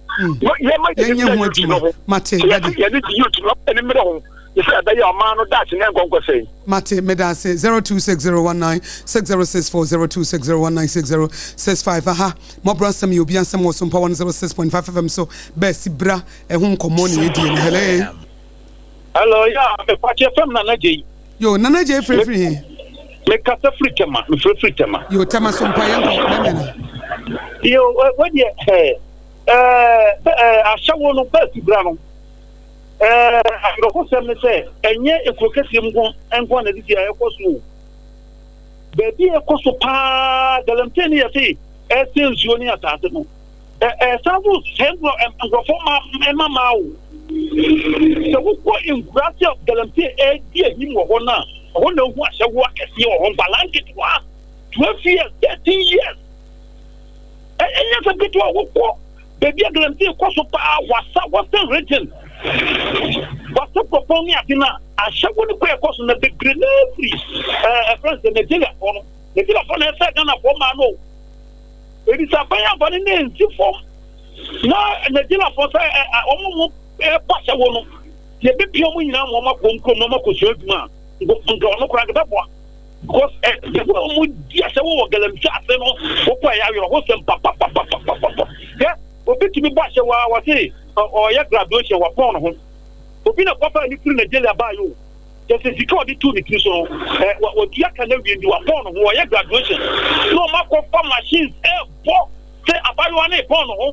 Speaker 5: yɛma yɛne
Speaker 2: Yɛnyɛ ho
Speaker 5: youth no
Speaker 2: adwuma.
Speaker 5: ho
Speaker 2: Mate,
Speaker 5: sɛ
Speaker 2: daddy.
Speaker 5: yɛde yɛne gye youth no ɛne mmerɛ ho ne sɛ ɛbɛyɛ ɔman no daakye na ɛnkɔ nkɔsɛe.
Speaker 2: Mate, meda ase. 0260196064, 0260196065. Aha, mmɔborɔ asɛm yɛ obi asɛm wɔ Sompa 106.5 FM so. Bɛsi bra, ɛho nkɔmmɔ ne yɛdie no. Hello.
Speaker 6: Hello, yeah, me pakyɛ fam Nana Jay.
Speaker 2: Yo, Nana Jay frɛfiri he?
Speaker 6: Me kasa firi Tema, me frɛfiri Tema.
Speaker 2: Yo, Tema Sompa yɛnkɔ, bɛmɛ na.
Speaker 6: Yo, wedeɛ, ɛɛ, ɛɛ, ahyɛwo no, bɛsi bra no. Ɛɛ, awerɛhosɛm ne sɛ, ɛnyɛ ekuro kɛseɛ mu nko nko na sisi a ɛkɔ so o. Baabi a ɛkɔ so paa, galamsey ne yɛse ɛsɛ nsuo ne asase no. Ɛ ɛsan so sɛ nkurɔfoɔ ma ɛma maa o. Sɛ wokɔ nkuraase a galamsey ɛredi ahim wɔ hɔ no a, ɛhɔ na wohu ahyɛwoɔ akɛseɛ wɔ hɔ, nkwadaa nketewa, 12 years, 13 years. Ɛnyɛ sɛ ketewa wokɔ Baabi a galamsey kɔ so paa, Wassa, Western Region, Wassa kuropɔn ne ade no a, ahyɛwo no kɔ ɛkɔ so na bebree no ara firi ɛɛ ɛfrɛ no sɛ Nigeriafoɔ no. Nigeriafoɔ na ɛsɛ Ghanafoɔ mmaa no o. Ebi sɛ aban afa no na ɛnsi fam na Nigeriafoɔ sɛ ɛ ɛ wɔn mo ɛbɔ ahyɛwo no, yɛbɛpia wɔn nyinaa ma wɔn akɔ nkurom na wɔn akɔsua adwuma a, nka ɔno koraa nka bɛboa. Because ɛ the way wɔn di ahyɛwo wɔ galamsey ase no, wokɔ ɛyɛ awerɛhosɛm papapapapapapa. Hwɛ, obi tumi bɔ ahyɛwo a wɔse ɔyɛ graduation wapɔn ne ho. Obi na kɔfa ne firi Nigeria baayɛ o. Kyɛ sɛ sika a ɔde too ne tiri so no, ɛ watua ka no awie nti wapɔn ne ho, ɔyɛ graduation. Na wɔn akɔfa machines ɛɛbɔ sɛ abayewa no repɔn ne ho.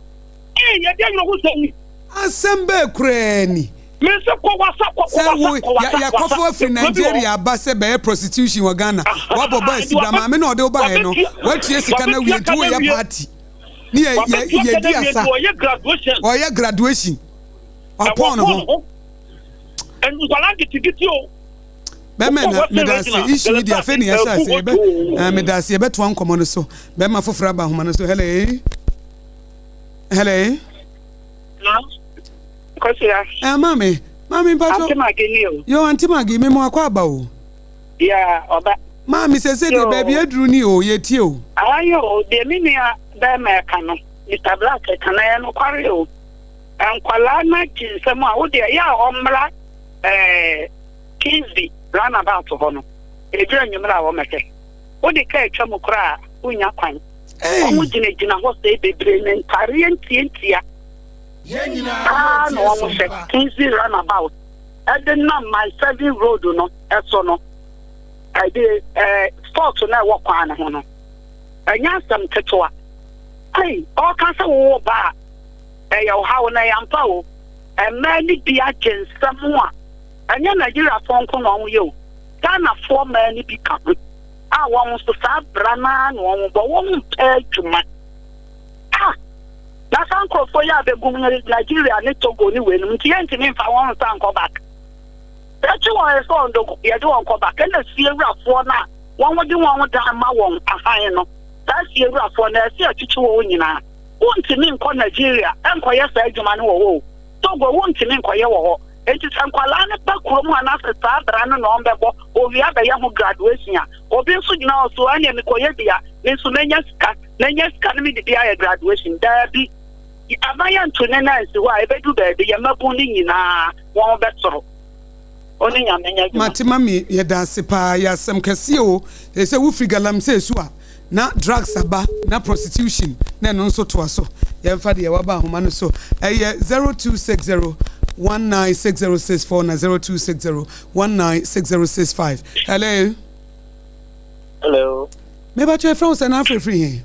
Speaker 6: Ee, yɛde awerɛhosɛm ni.
Speaker 2: Asɛm bɛɛ koraa ni.
Speaker 6: Me se kɔ wasa kɔ
Speaker 2: Sɛ
Speaker 6: wasa
Speaker 2: wo
Speaker 6: kɔ wasa
Speaker 2: yɛ yɛkɔfo
Speaker 6: wasa
Speaker 2: afiri
Speaker 6: ekuro bi wɔ hɔ.
Speaker 2: Nigeria aba sɛ bɛyɛ prostitution wɔ Ghana. Wabɔ baa
Speaker 6: Nti
Speaker 2: si bra
Speaker 6: wabɛ
Speaker 2: maame na ɔde wo baeɛ no
Speaker 6: wabɛtua
Speaker 2: watua sika no awie
Speaker 6: wabɛtua
Speaker 2: nti
Speaker 6: ka no
Speaker 2: woyɛ
Speaker 6: awie
Speaker 2: party ne yɛ yɛ
Speaker 6: wabɛtua ka no
Speaker 2: yɛdi
Speaker 6: awie
Speaker 2: asa
Speaker 6: nti ɔyɛ graduation
Speaker 2: ɔyɛ graduation
Speaker 6: ɛwɔ
Speaker 2: wapɔn ne
Speaker 6: pɔn
Speaker 2: ho.
Speaker 6: ho nkwadaa nketenkete o
Speaker 2: Bɛmɛ
Speaker 6: wokɔ
Speaker 2: na
Speaker 6: Western
Speaker 2: meda ase
Speaker 6: Region a
Speaker 2: issue yi deɛ afei
Speaker 6: galamsey
Speaker 2: ne yɛhyɛ
Speaker 6: ɛgu
Speaker 2: ase
Speaker 6: hɔ
Speaker 2: yɛbɛ
Speaker 6: too.
Speaker 2: eh, meda ase yɛbɛtoa nkɔmmɔ no so bɛrima foforɔ aba ahoma no so hello hello.
Speaker 7: Kosua.
Speaker 2: Eh, maame, maame mpacho.
Speaker 7: Auntie Maggie ni o.
Speaker 2: Yo, Auntie Maggie, me mo akɔ aba o.
Speaker 7: Ya, ɔba.
Speaker 2: Maame, sese deɛ baabi aduru ni o, yɛtie o.
Speaker 7: Ayi o, deɛ me nua bɛrima ɛka no, Mr. Black ɛka no, ɛyɛ nokware o. Nkwalaa no agye nsɛm a, wo deɛ ɛyɛ a ɔmmra ɛɛ Kingsby runabout hɔ no, ɛduru anwummerɛ a wɔmmɛhwɛ. Wode kaa atwa mu koraa a, wonnya kwan. Wɔn gyinagyina hɔ sɛɛ bebree ne ntareɛ ntiantia. Paa na wɔn hyɛ Kingsley runabout ɛde nam my seven road no ɛso no ɛde ɛɛ sport no ɛwɔ kwan no ho no ɛnyɛ asɛm ketewa ɛyi ɔka sɛ wowɔ ba a ɛyɛ ɔhaw na ɛyɛ ampa o mmaa no bi agye nsɛm a ɛnyɛ Nigeriafoɔ nko na wɔn yɛ o Ghanafoɔ mmaa no bi ka ho a wɔn nso saa bra naa na wɔn bɔ wɔn mpɛ adwuma ah. Na saa nkorɔfoɔ yi abɛgu mu no Nigeria ne Togo ne weinom nti yɛntumi mfa wɔn nsa nkɔ back. Yɛkye wɔn yɛ sɛ wɔn de yɛde wɔn kɔ back ɛna fie wurafoɔ no a wɔn de wɔn dan ma wɔn ahan no saa fie wurafoɔ no ɛsɛ yɛkyekye wɔn nyinaa. Wontumi nkɔ Nigeria nkɔyɛ saa adwuma no wɔ hɔ o. Togo wontumi nkɔyɛ wɔ hɔ. Enti sɛ nkwadaa no ba kurom anaasɛ saa bra no na wɔn bɛbɔ owia bɛyɛ ho graduation a obi nso gyina hɔ so ɛneɛ mekɔyɛ bi a me nso mɛnya sika. Manya sika no mede bi ayɛ graduation. Daabi. Ama yɛnto ne nan nsi hɔ a, ɛbɛdu baabi yɛn mmabun no nyinaa wɔn bɛsoro. Wo ne Nyame nyɛ adwuma.
Speaker 2: Mate mami yɛdaase paa yɛ asɛm kɛseɛ o sɛ wo firi galamsey so a na drugs aba na prostitution na ɛno nso toa so yɛmfa deɛ waba ahoma no so ɛyɛ 0260 196064 na 0260 196065 hello.
Speaker 8: Hello.
Speaker 2: Mebakyɛ efrɛ wo sɛ na afrɛ firi he?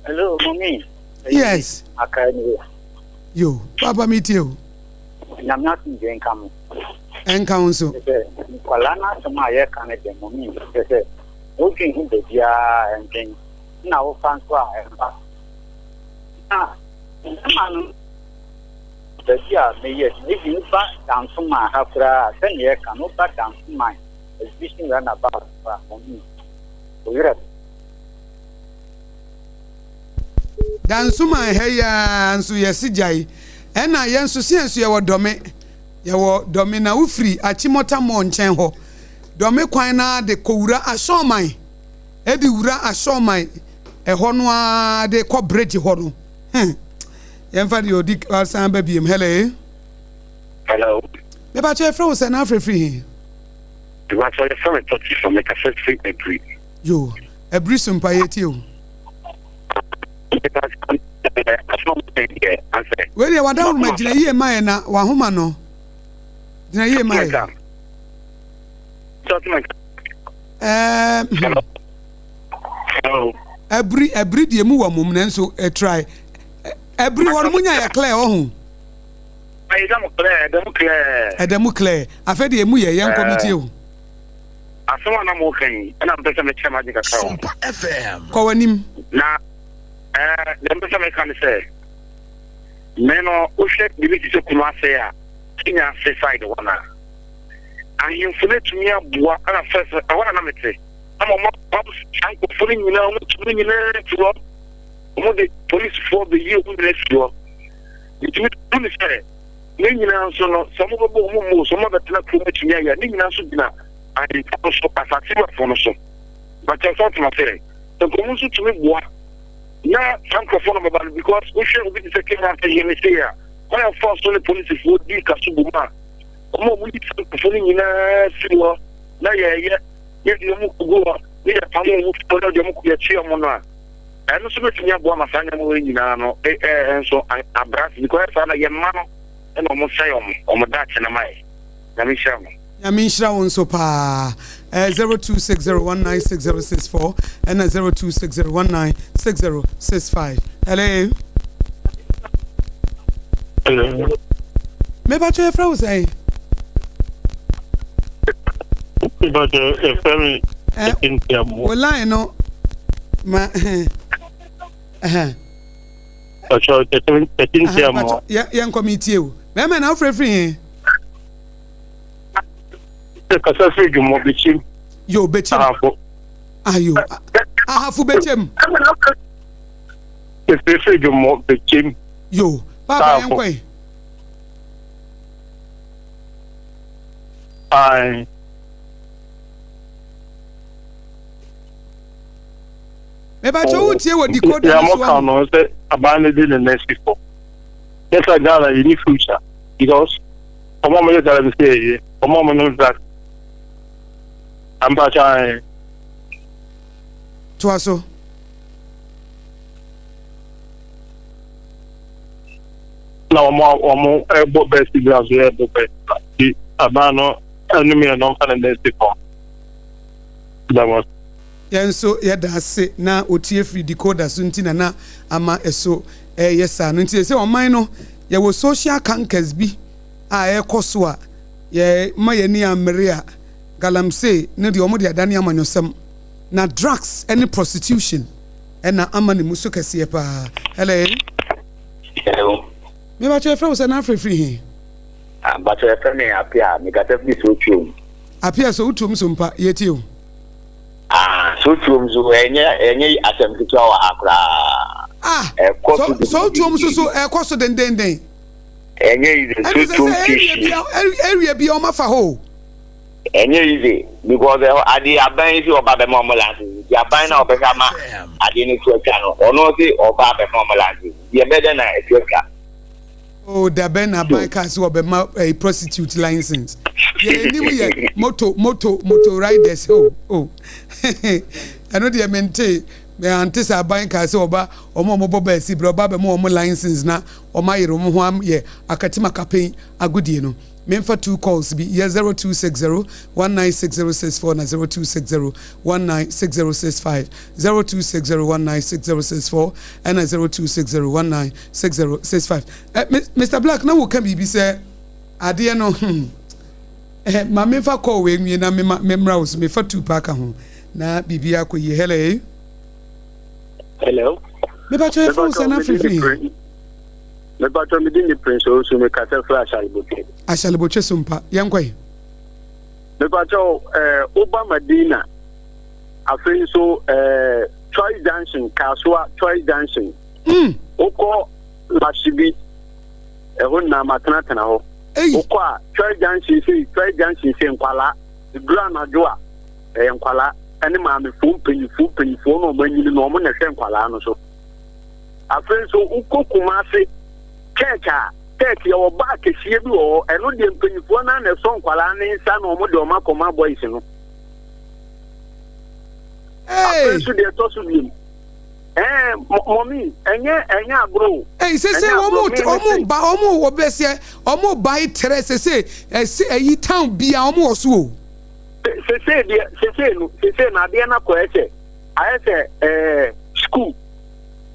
Speaker 8: Hello, mommy.
Speaker 2: Yes.
Speaker 8: Aka ni o.
Speaker 2: Yo, papa mi tie o.
Speaker 8: Nyame asomdwe nka mo.
Speaker 2: Ɛnka wo nso.
Speaker 8: Sɛ nkwadaa no asɛm a yɛka no deɛ mommy sɛ sɛ wodwen ho baabiara ɛndwen na wofa nso a ɛmba. Na mmarima no baabi a meyɛ ebi woba Dansoman ha koraa sɛnea yɛka no woba Dansoman exhibition runabout a mommy wo werɛ.
Speaker 2: Dansoman ha yi ara nso yɛse gyae. Ɛna yɛn nso se yɛn nso yɛwɔ Dɔme. Yɛwɔ Dɔme na wofiri Achimota Mall nkyɛn hɔ. Dɔme kwan no ara de kɔwura Asɔnman. Ɛde wura Asɔnman ɛhɔ no ara de kɔ bridge hɔ no. Hmm. Yɛmfa deɛ ɔdi asan ba biem. Hello.
Speaker 9: Hello.
Speaker 2: Mepakyɛ yɛfrɛ wo sɛ na afrɛ firi he?
Speaker 9: Mepakyɛ yɛfrɛ me Tɔkyi so mekasa firi Abiri.
Speaker 2: Yo, Abiri so mpa yɛtie o. Wei deɛ wadawuruma gyina yie ma yɛ na wahoma no gyina yie ma yɛ. Ɛɛm. Abiri abiri deɛ mu wɔ mom nanso ɛtrae abiri hɔ no mu nya yɛ clear ɔho.
Speaker 9: Ɛda mu clear ɛda mu clear.
Speaker 2: Ɛda mu clear afɛ deɛ emu yɛ yɛn kɔ mi tie o.
Speaker 9: Asɛm a na mo ka yi ɛna mpɛ sɛ mekyerɛ m'adwene kakra wɔ.
Speaker 10: Sompa FM.
Speaker 2: Kɔ w'anim.
Speaker 9: Na ɛɛ deɛ mpɛ sɛ meka ne sɛ me no wohwɛ biribi te sɛ Kumase a Kenya ase side hɔ no a ahemfo no atumi aboa ɛna first ɛhɔ na na mete ama ɔmo apam saa nkurɔfoɔ no nyinaa ɔmo tumi nyinaa firi hɔ ɔmo de polisifoɔ bɛyi ɔmo nyinaa firi hɔ Metumi hu no sɛ ne nyinaa nso no, sɛ wɔbɛbɔ wɔn mu o, sɛ wɔabɛtena kurom atumi ayɛ a, ne nyinaa nso gyina ahemfo no so, asase wurafoɔ no so. Bakyɛ sɛ ɔtema sɛ, nka wɔn nso tumi boa na saa nkurɔfoɔ no bɛba no because wohwɛ obi te sɛ Kenya sɛ yɛ ne sei a, kwan a ɔfaa so ne polisifoɔ dii kaso bom a, wɔn a wɔyi saa nkurɔfoɔ no nyinaa firi hɔ na yɛyɛ yɛde wɔn kɔgu hɔ ne yɛpam wɔn firi hɔ na yɛde wɔn yɛkye wɔn no a, ɛno nso bɛtumi aboa ma saa nneɛma wei nyinaa no nso abrɛ ase because saa na yɛn mma no ɛna wɔn sɛe wɔn wɔn daakye no ma yɛ. Nyame nhyira mo.
Speaker 2: Nyame nhyira wo nso paa. Eh, 0260196064 ɛna 0260196065. Hello.
Speaker 9: Hello.
Speaker 2: Mebatwa yɛfrɛ wo sɛn?
Speaker 9: Mebatwa yɛfrɛ me
Speaker 2: Wo line no ma yɛnkɔ metie o. Bɛrima na wofrɛ firi he?
Speaker 9: Kasa firi dwumɔ bɛkyim.
Speaker 2: Yo bɛkyim.
Speaker 9: Ahafo.
Speaker 2: Ayo ahafo bɛkyim.
Speaker 9: Efiri firi dwumɔ bɛkyim.
Speaker 2: Yo paapa yɛnkɔ yi.
Speaker 9: Ayi.
Speaker 2: Mebakyɛ wo tie wɔ decoder no so
Speaker 9: ahu. no sɛ aban no de ne nan si fam. Nyɛ sɛ Ghana yɛ ni future because ɔmo a wɔyɛ galamsey yɛ ɔmo a wɔnom drugs. Ampakyɛ ae.
Speaker 2: Toa so.
Speaker 9: Na wɔn a wɔn ɛbɔ bɛsi bra so yɛ bɔ bɛsi bra. Aban no ɛnum yɛ no ɔmfa ne nan si fam. Da mo ase.
Speaker 2: Yɛn nso yɛda ase na otie firi decoder so nti na na ama ɛso ɛreyɛ saa no nti sɛ ɔman no yɛwɔ social cankers bi a ɛrekɔ so a yɛ ma yɛn ani ammere a galamsey no deɛ wɔn de adane amanyɔsɛm na drugs ne prostitution ɛna ama ne mu so kɛseɛ paa. Hello.
Speaker 11: Hello.
Speaker 2: Mebakyɛ yɛfrɛ wo sɛ na afrɛ firi he?
Speaker 11: Mpakyɛ yɛfrɛ me Apia mekasa firi Sotwom.
Speaker 2: Apia so wotuom so mpa yɛtie o.
Speaker 11: Ah, sotuom so ɛnyɛ ɛnyɛ asɛm ketewa wɔ ha koraa.
Speaker 2: Ah,
Speaker 11: ɛkɔ
Speaker 2: so
Speaker 11: so
Speaker 2: sotuom so so ɛkɔ so dendenden.
Speaker 11: Ɛnyɛ easy sotuom
Speaker 2: station. Area bi ɔma fa hɔ o.
Speaker 11: Ɛnyɛ easy because ɛhɔ adeɛ aban yi si ɔba bɛma ɔmo license nti aban na ɔbɛhwɛ ama adeɛ no to atwa no ɔno si ɔba bɛma ɔmo license nti ɛbɛ dɛ na ɛto atwa.
Speaker 2: Oh, dabɛn na aban kaa sɛ wɔbɛma eh, prostitute license. Yɛn anim yɛ moto moto moto riders oh oh. Ɛno deɛ mente ante sɛ aban kaa sɛ ɔba wɔn a wɔbɔ baasi berɛ ɔba bɛma wɔn license na wɔn ayere wɔn ho ayɛ akatimakapen agodie no. Memfa two calls bi yɛ 0260 196064 na 0260 196065 0260 196064 ɛna 0260 196065. Eh, Mr. Black, na woka biribi sɛ adeɛ no hmm. Eh, ma memfa call wei nwie na mema memmra wo so mefa two pa ka ho na biribi akɔ yie. Hello.
Speaker 12: Hello.
Speaker 2: Mepakyɛ yɛfrɛ wo sɛ na afirifiri.
Speaker 12: Mepakyɛ me din de Prince Owusu mekasa firi Ashalebotwe.
Speaker 2: Ashalebotwe so mpa yɛnkɔ yi.
Speaker 12: Mepakyɛ eh, woba Madina afei nso eh, Choice Junction Kasoa Choice Junction. Wokɔ Lashibi, ɛhɔ nyinaa matenatena hɔ. Wokɔ a, Twɛre Junction sei, Twɛre Junction sei, nkwalaa. Ɛduru anadwo a, ɛyɛ nkwalaa ne maamefoɔ mpanyinfoɔ mpanyinfoɔ na wɔn anyini no, wɔn na ɛhwɛ nkwalaa no so. Afei nso wokɔ Kumase church a, church yɛwɔ bar kɛseɛ bi wɔ hɔ, ɛno deɛ mpanyinfoɔ no ara na ɛsɔ nkwalaa ne nsa na wɔn de wɔn akɔma boys no. Afei nso deɛ ɛtɔ so biem, ɛɛ mɔmi ɛnyɛ ɛnyɛ agorɔ o.
Speaker 2: Ɛyi sese wɔn wɔn ba wɔn wɔ bɛsɛ wɔn ba yi tɛrɛ sese ɛsɛ ɛyi town bia wɔn wɔ so o.
Speaker 12: Sese deɛ sese no sese no adeɛ no akɔ ɛsɛ ayɛ sɛ ɛɛ school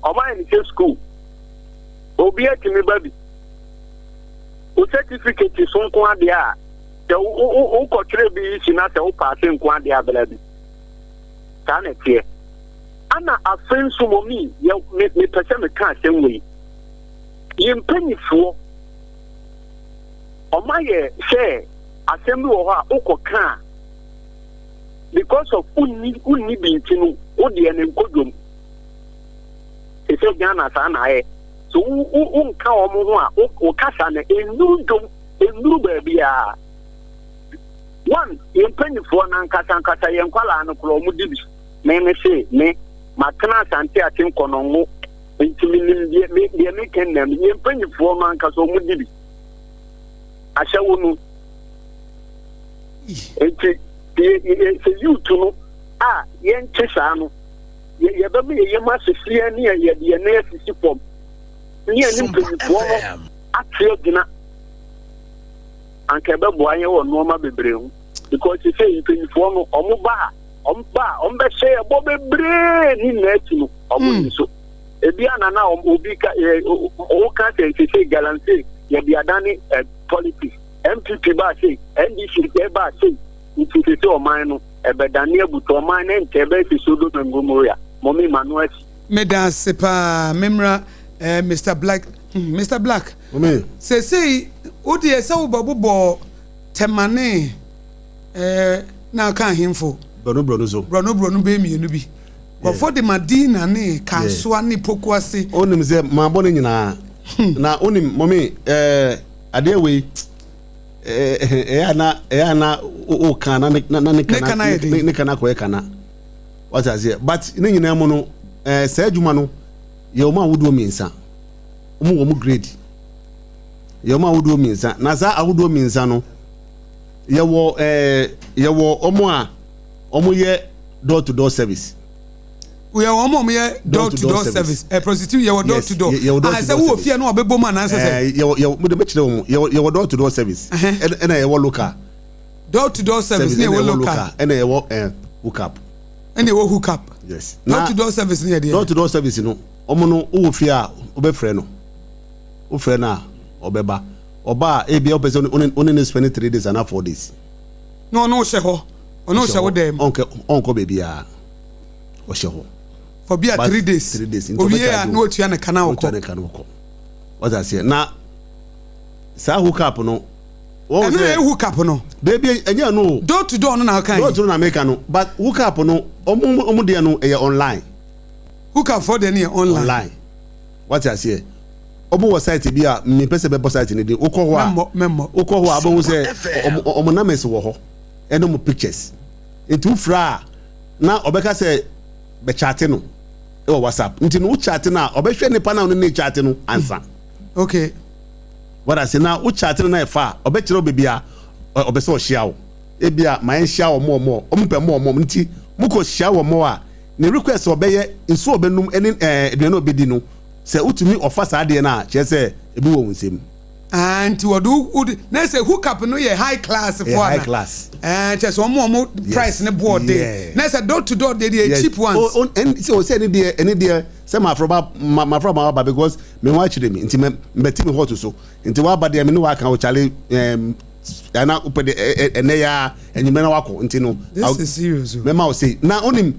Speaker 12: wɔn ayɛ ne sɛ school obi atumi ba bi o certificate so nko adeɛ a sɛ wo wo wokɔtwerɛ bi yi si na sɛ wo paase nko adeɛ abena bi. Saa na ɛteɛ. Ana afei nso mɔmi yɛ me mepɛ sɛ meka asɛm wei. Yɛn mpanyifoɔ ɔma yɛ sɛ asɛm bi wɔ hɔ a wokɔ ka a because of wonni wonni bi nti no wo deɛ no nkɔ dwom. Te sɛ Ghana saa na ayɛ. So wo wo wonka wɔn ho a wo kasa no nnuru dwom nnuru baabiara. One, yɛn mpanimfoɔ no ankasa ankasa, yɛn nkwadaa no koraa wɔn di bi. Me me se, me, matena Asante ase nkɔnɔngo, nti menim deɛ me deɛ meka nyinaa mu. Yɛn mpanimfoɔ no ankasa wɔn di bi. Ahyɛwo no. Nti, yɛ yɛ sɛ youth no a yɛnte saa no, yɛ yɛbɛma yɛn yam asese ne yɛde yɛn nan asisi fam ne yɛne mpanimfoɔ no ate agyina. anka ɛbɛboa yɛn wɔ nnoɔma bebree ho because sesei mpanyinfoɔ no ɔmo ba a ɔmo ba a ɔmo bɛhyɛ yɛ bɔ bebree ne nyinaa akyi no ɔmo mm. ni so ebi ana na obi ka ɛ ɔka sɛ sesei galamsey yɛde adane ɛ politics npp ba sei ndc ba sei nti sesei ɔman no ɛbɛdane abutu ɔman no nkyɛ ɛbɛyɛ sɛ Sodom and Gomorrah mɔmi ma no asi.
Speaker 2: Meda ase paa memmra eh, Mr Black hmm, Mr Black Seesei wo deɛ sɛ wobɛbobɔ Tema ne eh, na aka ahemfo.
Speaker 3: Borɔno borɔno so.
Speaker 2: Borɔno borɔno bɛyɛ mmienu bi. Nkurɔfoɔ de Madina ne Kasoa ne Pokuase.
Speaker 3: Wonim sɛ mabɔ ne nyinaa. Hmm. Na wonim mɔmi eh, adeɛ wei ɛyɛ ana ɛyɛ ana o kan na na ne kana ne kana kɔyɛ kana wate aseɛ but ne nyinaa mu no ɛɛ saa adwuma no yɛ wɔn ahodoɔ mmiɛnsa. Wɔn wɔ wɔn grade. Yɛ wɔn ahodoɔ mmiɛnsa. Na saa ahodoɔ mmiɛnsa no, yɛwɔ ɛɛ yɛwɔ wɔn a wɔyɛ door to door service.
Speaker 2: Yɛ wɔn a wɔyɛ door to door service. Ɛ prostitute yɛwɔ door to door.
Speaker 3: Yɛwɔ door to door
Speaker 2: service. Sɛ wowɔ fie no ɔbɛbɔ mu anaasɛ sɛ.
Speaker 3: Ɛɛ yɛwɔ yɛwɔ mo de bɛkyerɛ wɔn yɛwɔ yɛwɔ door to door service. Ɛna yɛwɔ local.
Speaker 2: Door to door service ɛna yɛwɔ local.
Speaker 3: Ɛna yɛwɔ ɛɛ hook up.
Speaker 2: Ɛna yɛwɔ hook up.
Speaker 3: Yes.
Speaker 2: Door to door service ni yɛ deɛ.
Speaker 3: Door to door service no. Wɔn no, wowɔ fie a, wobɛfrɛ no. Wofrɛ no a, ɔbɛba. Ɔba a, ebia wopɛ sɛ wo ne no spend three days anaa four days.
Speaker 2: Na ɔne wo hyɛ hɔ. Ɔne wo hyɛ wo dan mu.
Speaker 3: Ɔnkɛ ɔnkɔ baabiara. Ɔhyɛ hɔ.
Speaker 2: For bi a three days.
Speaker 3: 3 days. Nti
Speaker 2: Owie a na watua ne ka na ɔkɔ.
Speaker 3: Watua ne ka na ɔkɔ. Wate aseɛ. Na saa hook up no.
Speaker 2: Ɛno na ɛyɛ hook up no.
Speaker 3: Baabi ɛnyɛ ɛno o.
Speaker 2: Door to door no na ɔka yi.
Speaker 3: Door to door na meka no. But hook up no, ɔmo ɔmo deɛ no ɛyɛ online.
Speaker 2: Hookup foɔ deɛ no yɛ online.
Speaker 3: Online. Wate aseɛ? Ɔmo wɔ site bi a mempɛ sɛ bɛbɔ site no din. Wokɔ hɔ a,
Speaker 2: Mɛmmɔ, mɛmmɔ.
Speaker 3: wokɔ hɔ a wobɛhu sɛ ɔmo ɔmo numbers wɔ hɔ ɛne ɔmo pictures. Nti wofrɛ a na ɔbɛka sɛ bɛkyate no wɔ WhatsApp. Nti no wo kyate no a ɔbɛhwɛ nipa no a ɔne no rekyate no ansa.
Speaker 2: Okay.
Speaker 3: Wate aseɛ? Na wo kyate no na ɛfa a ɔbɛkyerɛ wo baabi a ɔpɛ sɛ ɔhyia wo. Ebia ma yɛnhyia wɔ mall mall. Ɔmo pɛ mall mall nti mokɔ hyia wɔ mall a Ne request sɛ ɔbɛyɛ, nsuo a ɔbɛnum ne ɛɛ aduane a ɔbɛdi no, sɛ wotumi ɔfa saa adeɛ no a, kyerɛ sɛ ebi wɔ wo nsam.
Speaker 2: Ah, nti wɔde wo wode na sɛ hook up no yɛ high class
Speaker 3: Ɛyɛ
Speaker 2: foɔ
Speaker 3: high
Speaker 2: ana?
Speaker 3: class.
Speaker 2: Ɛɛ kyerɛ sɛ wɔn a wɔn
Speaker 3: Yes.
Speaker 2: price no boɔ den.
Speaker 3: Yeah.
Speaker 2: Na sɛ door to door deɛ deɛ
Speaker 3: Yes.
Speaker 2: cheap ones.
Speaker 3: O, o, ɛn, sɛ o sɛ ɛne deɛ ɛne deɛ sɛ mafrɛ ba ma mafrɛ ma waba because me ho akyere me nti mɛ mbɛte me hot so nti waba deɛ me ne waka o kyale ɛɛm ana wopɛ de ɛnɛ ya enyimɛ na wakɔ nti no.
Speaker 2: This is serious o.
Speaker 3: Mɛma o sei na onim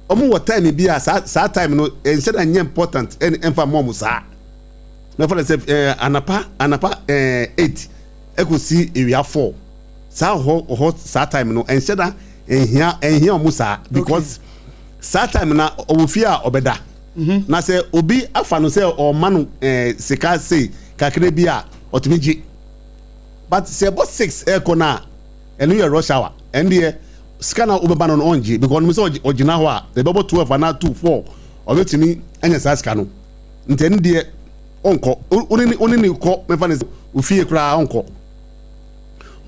Speaker 3: ɔmo wɔ time bi a saa saa time no ɛnsɛ na nyɛ important ɛn ɛnfa mɔ ɔmo saa mɛfa no sɛ ɛɛ anapa anapa ɛɛ 8 ɛkɔsi ewia 4 saa hɔ hɔ saa time no ɛnhyɛ da ɛnhia ɛnhia ɔmo saa because saa time na ɔwɔ fie a ɔbɛda. Na sɛ obi afa no sɛ ɔma no eh, sika sei kakra bi a, ɔtumi gye. But sɛ ɛbɔ 6 ɛkɔ no a, ɛno yɛ rush hour. Ɛno deɛ sika na wobɛba no no ɔngye because ɔnim sɛ ɔgyina hɔ a ɛbɛbɔ 12 anaa 2 4 ɔbɛtumi anya saa sika no. Nti ɛno deɛ ɔnkɔ. Wo ne ne kɔ mɛfa no sɛ ofie koraa ɔnkɔ.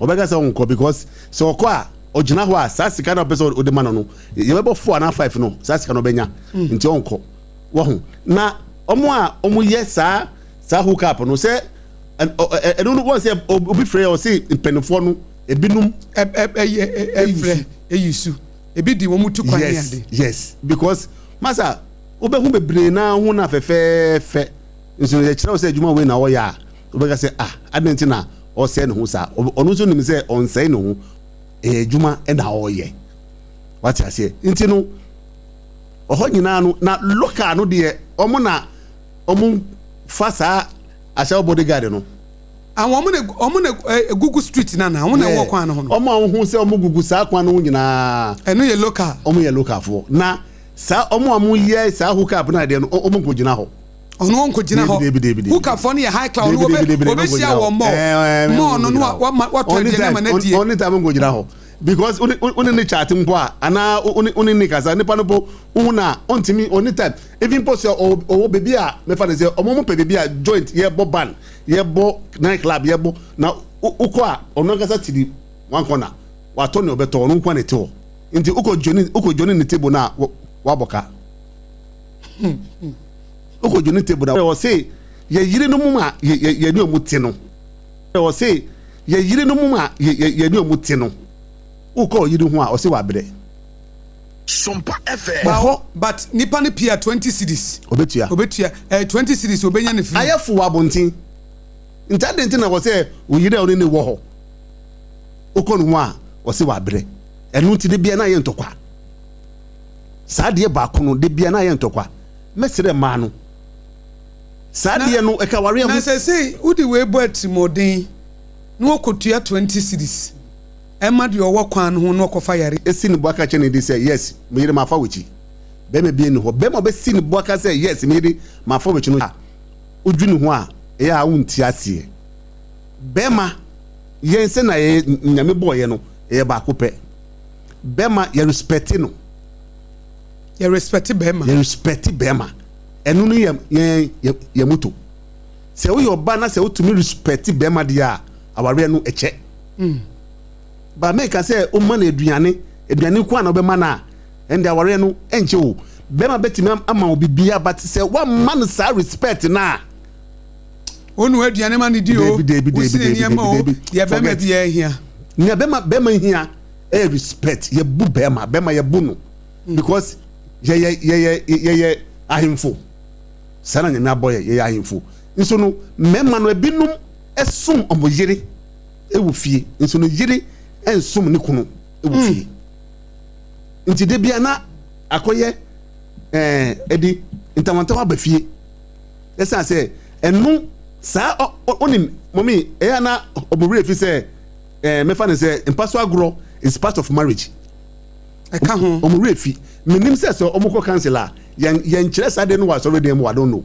Speaker 3: Ɔbɛka sɛ ɔnkɔ because sɛ ɔkɔ a ɔgyina hɔ a saa sika na ɔpɛ sɛ ɔde ma no no yɛbɛbɔ 4 anaa 5 no saa sika no ɔbɛnya nti ɔnkɔ. Wahu na ɔmo a ɔmo yɛ saa saa hook up no sɛ ɛno no wɔn sɛ obi frɛ yɛ ɔse mpanimfoɔ no ebinom
Speaker 2: ɛyɛ ɛfrɛ eyi su ebi di wɔn tu kwan ne
Speaker 3: yes
Speaker 2: ade.
Speaker 3: Yes, because masa wobɛhu bebree naa ho na fɛfɛɛfɛ nso yɛkyerɛ wo sɛ adwuma wei na ɔyɛ a wobɛka sɛ ah adɛn nti na ɔsɛe ne ho saa. Ɔno nso nim sɛ ɔnsɛe ne ho, ɛyɛ adwuma na ɔyɛ. Wate aseɛ? Nti no ɔhɔ nyinaa no na local no deɛ ɔmo na ɔmo fa saa ahyɛwo bodyguard no.
Speaker 2: Ah, wɔn na wɔn na egugu street na na wɔn na ɛwɔ kwan no ho no.
Speaker 3: Wɔn a wɔn ho sɛ wɔn gugu saa kwan no ho nyinaa.
Speaker 2: Ɛno yɛ local.
Speaker 3: Wɔn yɛ local foɔ na saa wɔn a wɔn yɛ saa hook up na adeɛ no wɔn nko gyina hɔ.
Speaker 2: Ɔno wɔn nko gyina hɔ.
Speaker 3: Deebi deebi deebi.
Speaker 2: Hook up foɔ no yɛ high class ɔno wɔbɛ wɔbɛhyia wɔn mall mall no no wama watɔ aduane ama no adie.
Speaker 3: Ɔne time nko gyina hɔ because ɔne ne chat mpo a anaa ɔne ne kasa nipa no po wohu na ɔntumi ɔne time even mpo sɛ ɔwɔ beebi a mɛfa ne sɛ ɔmo mo pɛ beebi a joint yɛ bɔ band yɛbɔ night club yɛbɔ na wokɔ a ɔno ankasa te di one corner watɔ nea ɔbɛtɔ ɔno nko na ɛte hɔ nti wokɔ join wokɔ join ne table na wabɔ ka wokɔ join table na ɔse yɛ yere no mu a yɛ yɛ ne ɔmo te no ɔse yɛ yere no mu a yɛ yɛ ne ɔmo te no wokɔ ɔyere ho a ɔse wabrɛ.
Speaker 2: Sompa FM. Ɔhɔ but nipa no pia 20 cedis.
Speaker 3: Obetua.
Speaker 2: Obetua ɛɛ eh, 20 cedis obenya ne free.
Speaker 3: Ayɛ fo wɔ abɔnten. Nti adɛn nti na wɔ sɛ oyere a ɔne ne wɔ hɔ wokɔ ne ho a ɔse wabrɛ. Ɛno nti de bia na ayɛ ntɔkwa. Saa adeɛ baako no de bia na ayɛ ntɔkwa. Mɛsrɛ mmaa no. Saa adeɛ no ɛka awareɛ ho.
Speaker 2: Na sɛsei wode wei bɔ atirimuɔden na wɔkɔtua 20 cedis. Ɛma deɛ ɔwɔ kwan no ho no ɔkɔfa yare.
Speaker 3: Si ne bo aka kyerɛ ne yere sɛ, Yes, me yere, mafa w'akyi. Barima biara nni hɔ. Barima a ɔbɛsi ne bo aka sɛ, Yes, me yere, mafa w'akyi no, wodwene ho a, ɛyɛ a wonte aseɛ. Barima, yɛn sɛnea yɛyɛ, Nyame bɔɔ yɛn no, yɛyɛ baako pɛ. Barima, yɛ respect no.
Speaker 2: Yɛ respect barima.
Speaker 3: Yɛ respect barima. Ɛno no yɛ yɛn yɛ moto. Sɛ woyɛ ɔbaa na sɛ wotumi respect barima deɛ a, awareɛ no ɛkyɛ.
Speaker 2: Mm.
Speaker 3: Ba meka sɛ woma no aduane, aduane nko a na wobɛma no a, ɛnde awareɛ no ɛnkyɛ o. Bɛrima bɛtumi ama wo biribiara but sɛ woamma no saa respect no a.
Speaker 2: Wonua aduane ma no di o, wosi ne nneɛma o, deɛ bɛrima biara hia.
Speaker 3: Nea bɛrima bɛrima hia ɛyɛ respect. Yɛbu bɛrima, bɛrima yɛbu no mm. because yɛyɛ yɛyɛ yɛyɛ ahemfo. Saa na Nyame abɔ yɛ, yɛyɛ ahemfo. Nso no mmarima no ebinom ɛsom wɔn yere. wɔ fie nso ne yere nsom ne kunu wɔ hmm. fie nti de bia na akɔyɛ ɛɛ ɛdi ntawantawa aba fie ɛsan sɛ ɛno saa ɔnim mɔmi ɛyɛ na ɔmo werɛ fi sɛ ɛɛ mɛfa ne sɛ mpa so agorɔ is part of marriage
Speaker 2: ɛka ho
Speaker 3: ɔmo werɛ fi menim sɛ sɛ ɔmo kɔ council a yɛn yɛn kyerɛ saa de no wɔ asɔre dan mu I don't know.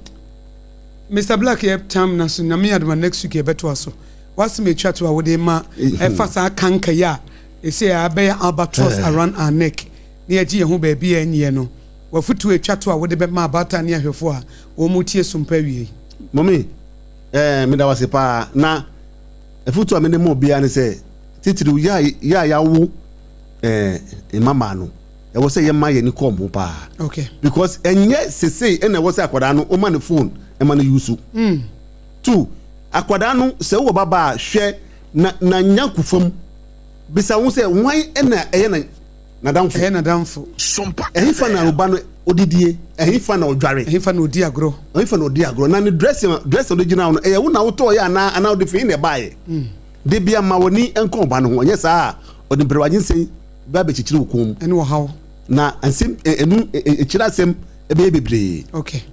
Speaker 2: Mr Black yɛ tam na so nyame adoma next week yɛbɛtoa so. W'asɛm a etwa to a wode rema ɛfa saa kanka yi a ɛsei a abɛyɛ albatross around our neck na yɛagye yɛn ho baabi a ɛnyɛ no, w'afotu a etwa to a wode bɛma abaatan ne ahwɛfo a wɔretie som pa awiei.
Speaker 3: Mummy, eh, meda wo ase paa. Na afotu a mede ma obiara ne sɛ, titiriw yɛ a yɛ a yɛawo eh, mmabaa no, ɛwɔ sɛ yɛma yɛn ani kɔ wɔn ho paa.
Speaker 2: Okay.
Speaker 3: Because ɛnyɛ sesei ɛna ɛwɔ sɛ akwadaa no woma no phone ɛma no use.
Speaker 2: Mm.
Speaker 3: Two, Akwadaa no, sɛ wowɔ ba ba a, hwɛ na n'anyankofa mu. Bisa wo ho sɛ, 'Hwan na ɛyɛ n'adamfo?
Speaker 2: Ɛyɛ n'adamfo.
Speaker 3: Ɛhefa na wo ba no odidie? Ɛhefa na ɔdware?
Speaker 2: Ɛhefa na odi agorɔ?
Speaker 3: Ɛhefa na ɔdi agorɔ? Na ne dressing a dressing a ɔde gyina hɔ no, ɛyɛ wo na wotɔɔeɛ anaa anaa ɔde fi he na ɛbaeɛ? Da biara ma w'ani nkɔ wo ba no ho, ɛnyɛ saa a, ɔde mperewagyensɛn bɛba abɛkyekyere wo kɔn mu.
Speaker 2: Ɛne ɔhaw.
Speaker 3: Na nsɛm ɛnu akyire asɛm bɛyɛ bebree.
Speaker 2: Okay.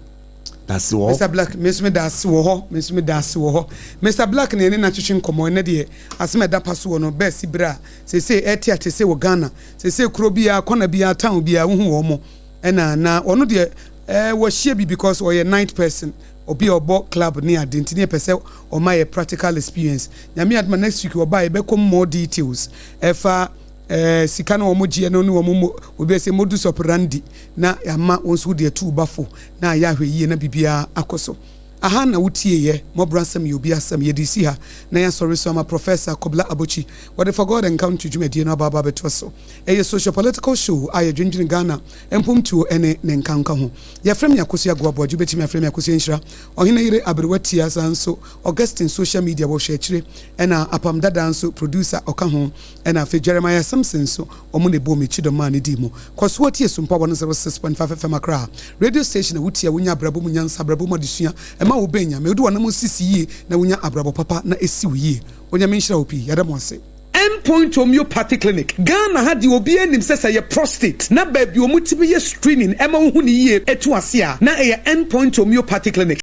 Speaker 3: Dase wɔ hɔ.
Speaker 2: Mister Black, me nso me da ase wɔ hɔ, me nso me da ase wɔ hɔ. Mister Black na yɛne no atwetwe nkɔmmɔ, ɛnnɛ deɛ asɛm a ɛda pa so wɔ no, bɛɛsi berɛ a seesei ɛrete atese wɔ Ghana, seesei kuro biara, kɔna biara, town biara, wohu wɔn, ɛna na ɔno deɛ Eh, wahyia bi because ɔyɛ night person, obi a ɔbɔ club ne ade nti ne yɛpɛ sɛ ɔma yɛ practical experience. Nyame adom a next week ɔba a yɛbɛkɔ mu more details ɛfa eh, sika no wɔn gyeɛ no ne wɔn mo, obi bɛsɛ modus operandi na yɛama wɔn nso wode atu wo ba fo na ayɛ ahwɛ yie na biribiara akɔ so. Aha na wotieeɛ, mmɔborɔ asɛm yɛ obi asɛm, yɛde resi ha na yɛasɔre so ama Professor Kobla Abotsi, wɔde For God and Country dwumadie no aba aba abɛtoa so. Ɛyɛ socio-political show a yɛdwendwene Ghana mpomtuo ne ne nkanka ho. Yɛfrɛ me Akosua Agoa Boagye, wobɛtumi afrɛ me Akosua Nhyira, Ɔhene Yere Aberewa Tia, saa nso Augustine social media wɔhwɛ akyire, ɛna Apam Dadaa nso producer ɔka ho, ɛna afei Jeremiah Simpson nso wɔn na ɛbɔɔ me kyidɔm maa no dii mu. Kɔ so tie Sumpa 106.5 FM Accra radio station a wotie a wonya abrabɔ mu nyansa, abrabɔ mu adesua, ɛma wo bɛn Nyame, wode w'anamɔn sisi yie na wonya abrabɔ papa na ɛsi wo yie. Onyame nhyira wo pii, yɛda mo ase.
Speaker 10: End Point Homeopathy Clinic, Ghana ha deɛ obiara nim sɛ sɛ ɛyɛ prostate na baabi wɔn tumi yɛ screening ɛma wohu no yie ɛtu ase a na ɛyɛ End Point Homeopathy Clinic.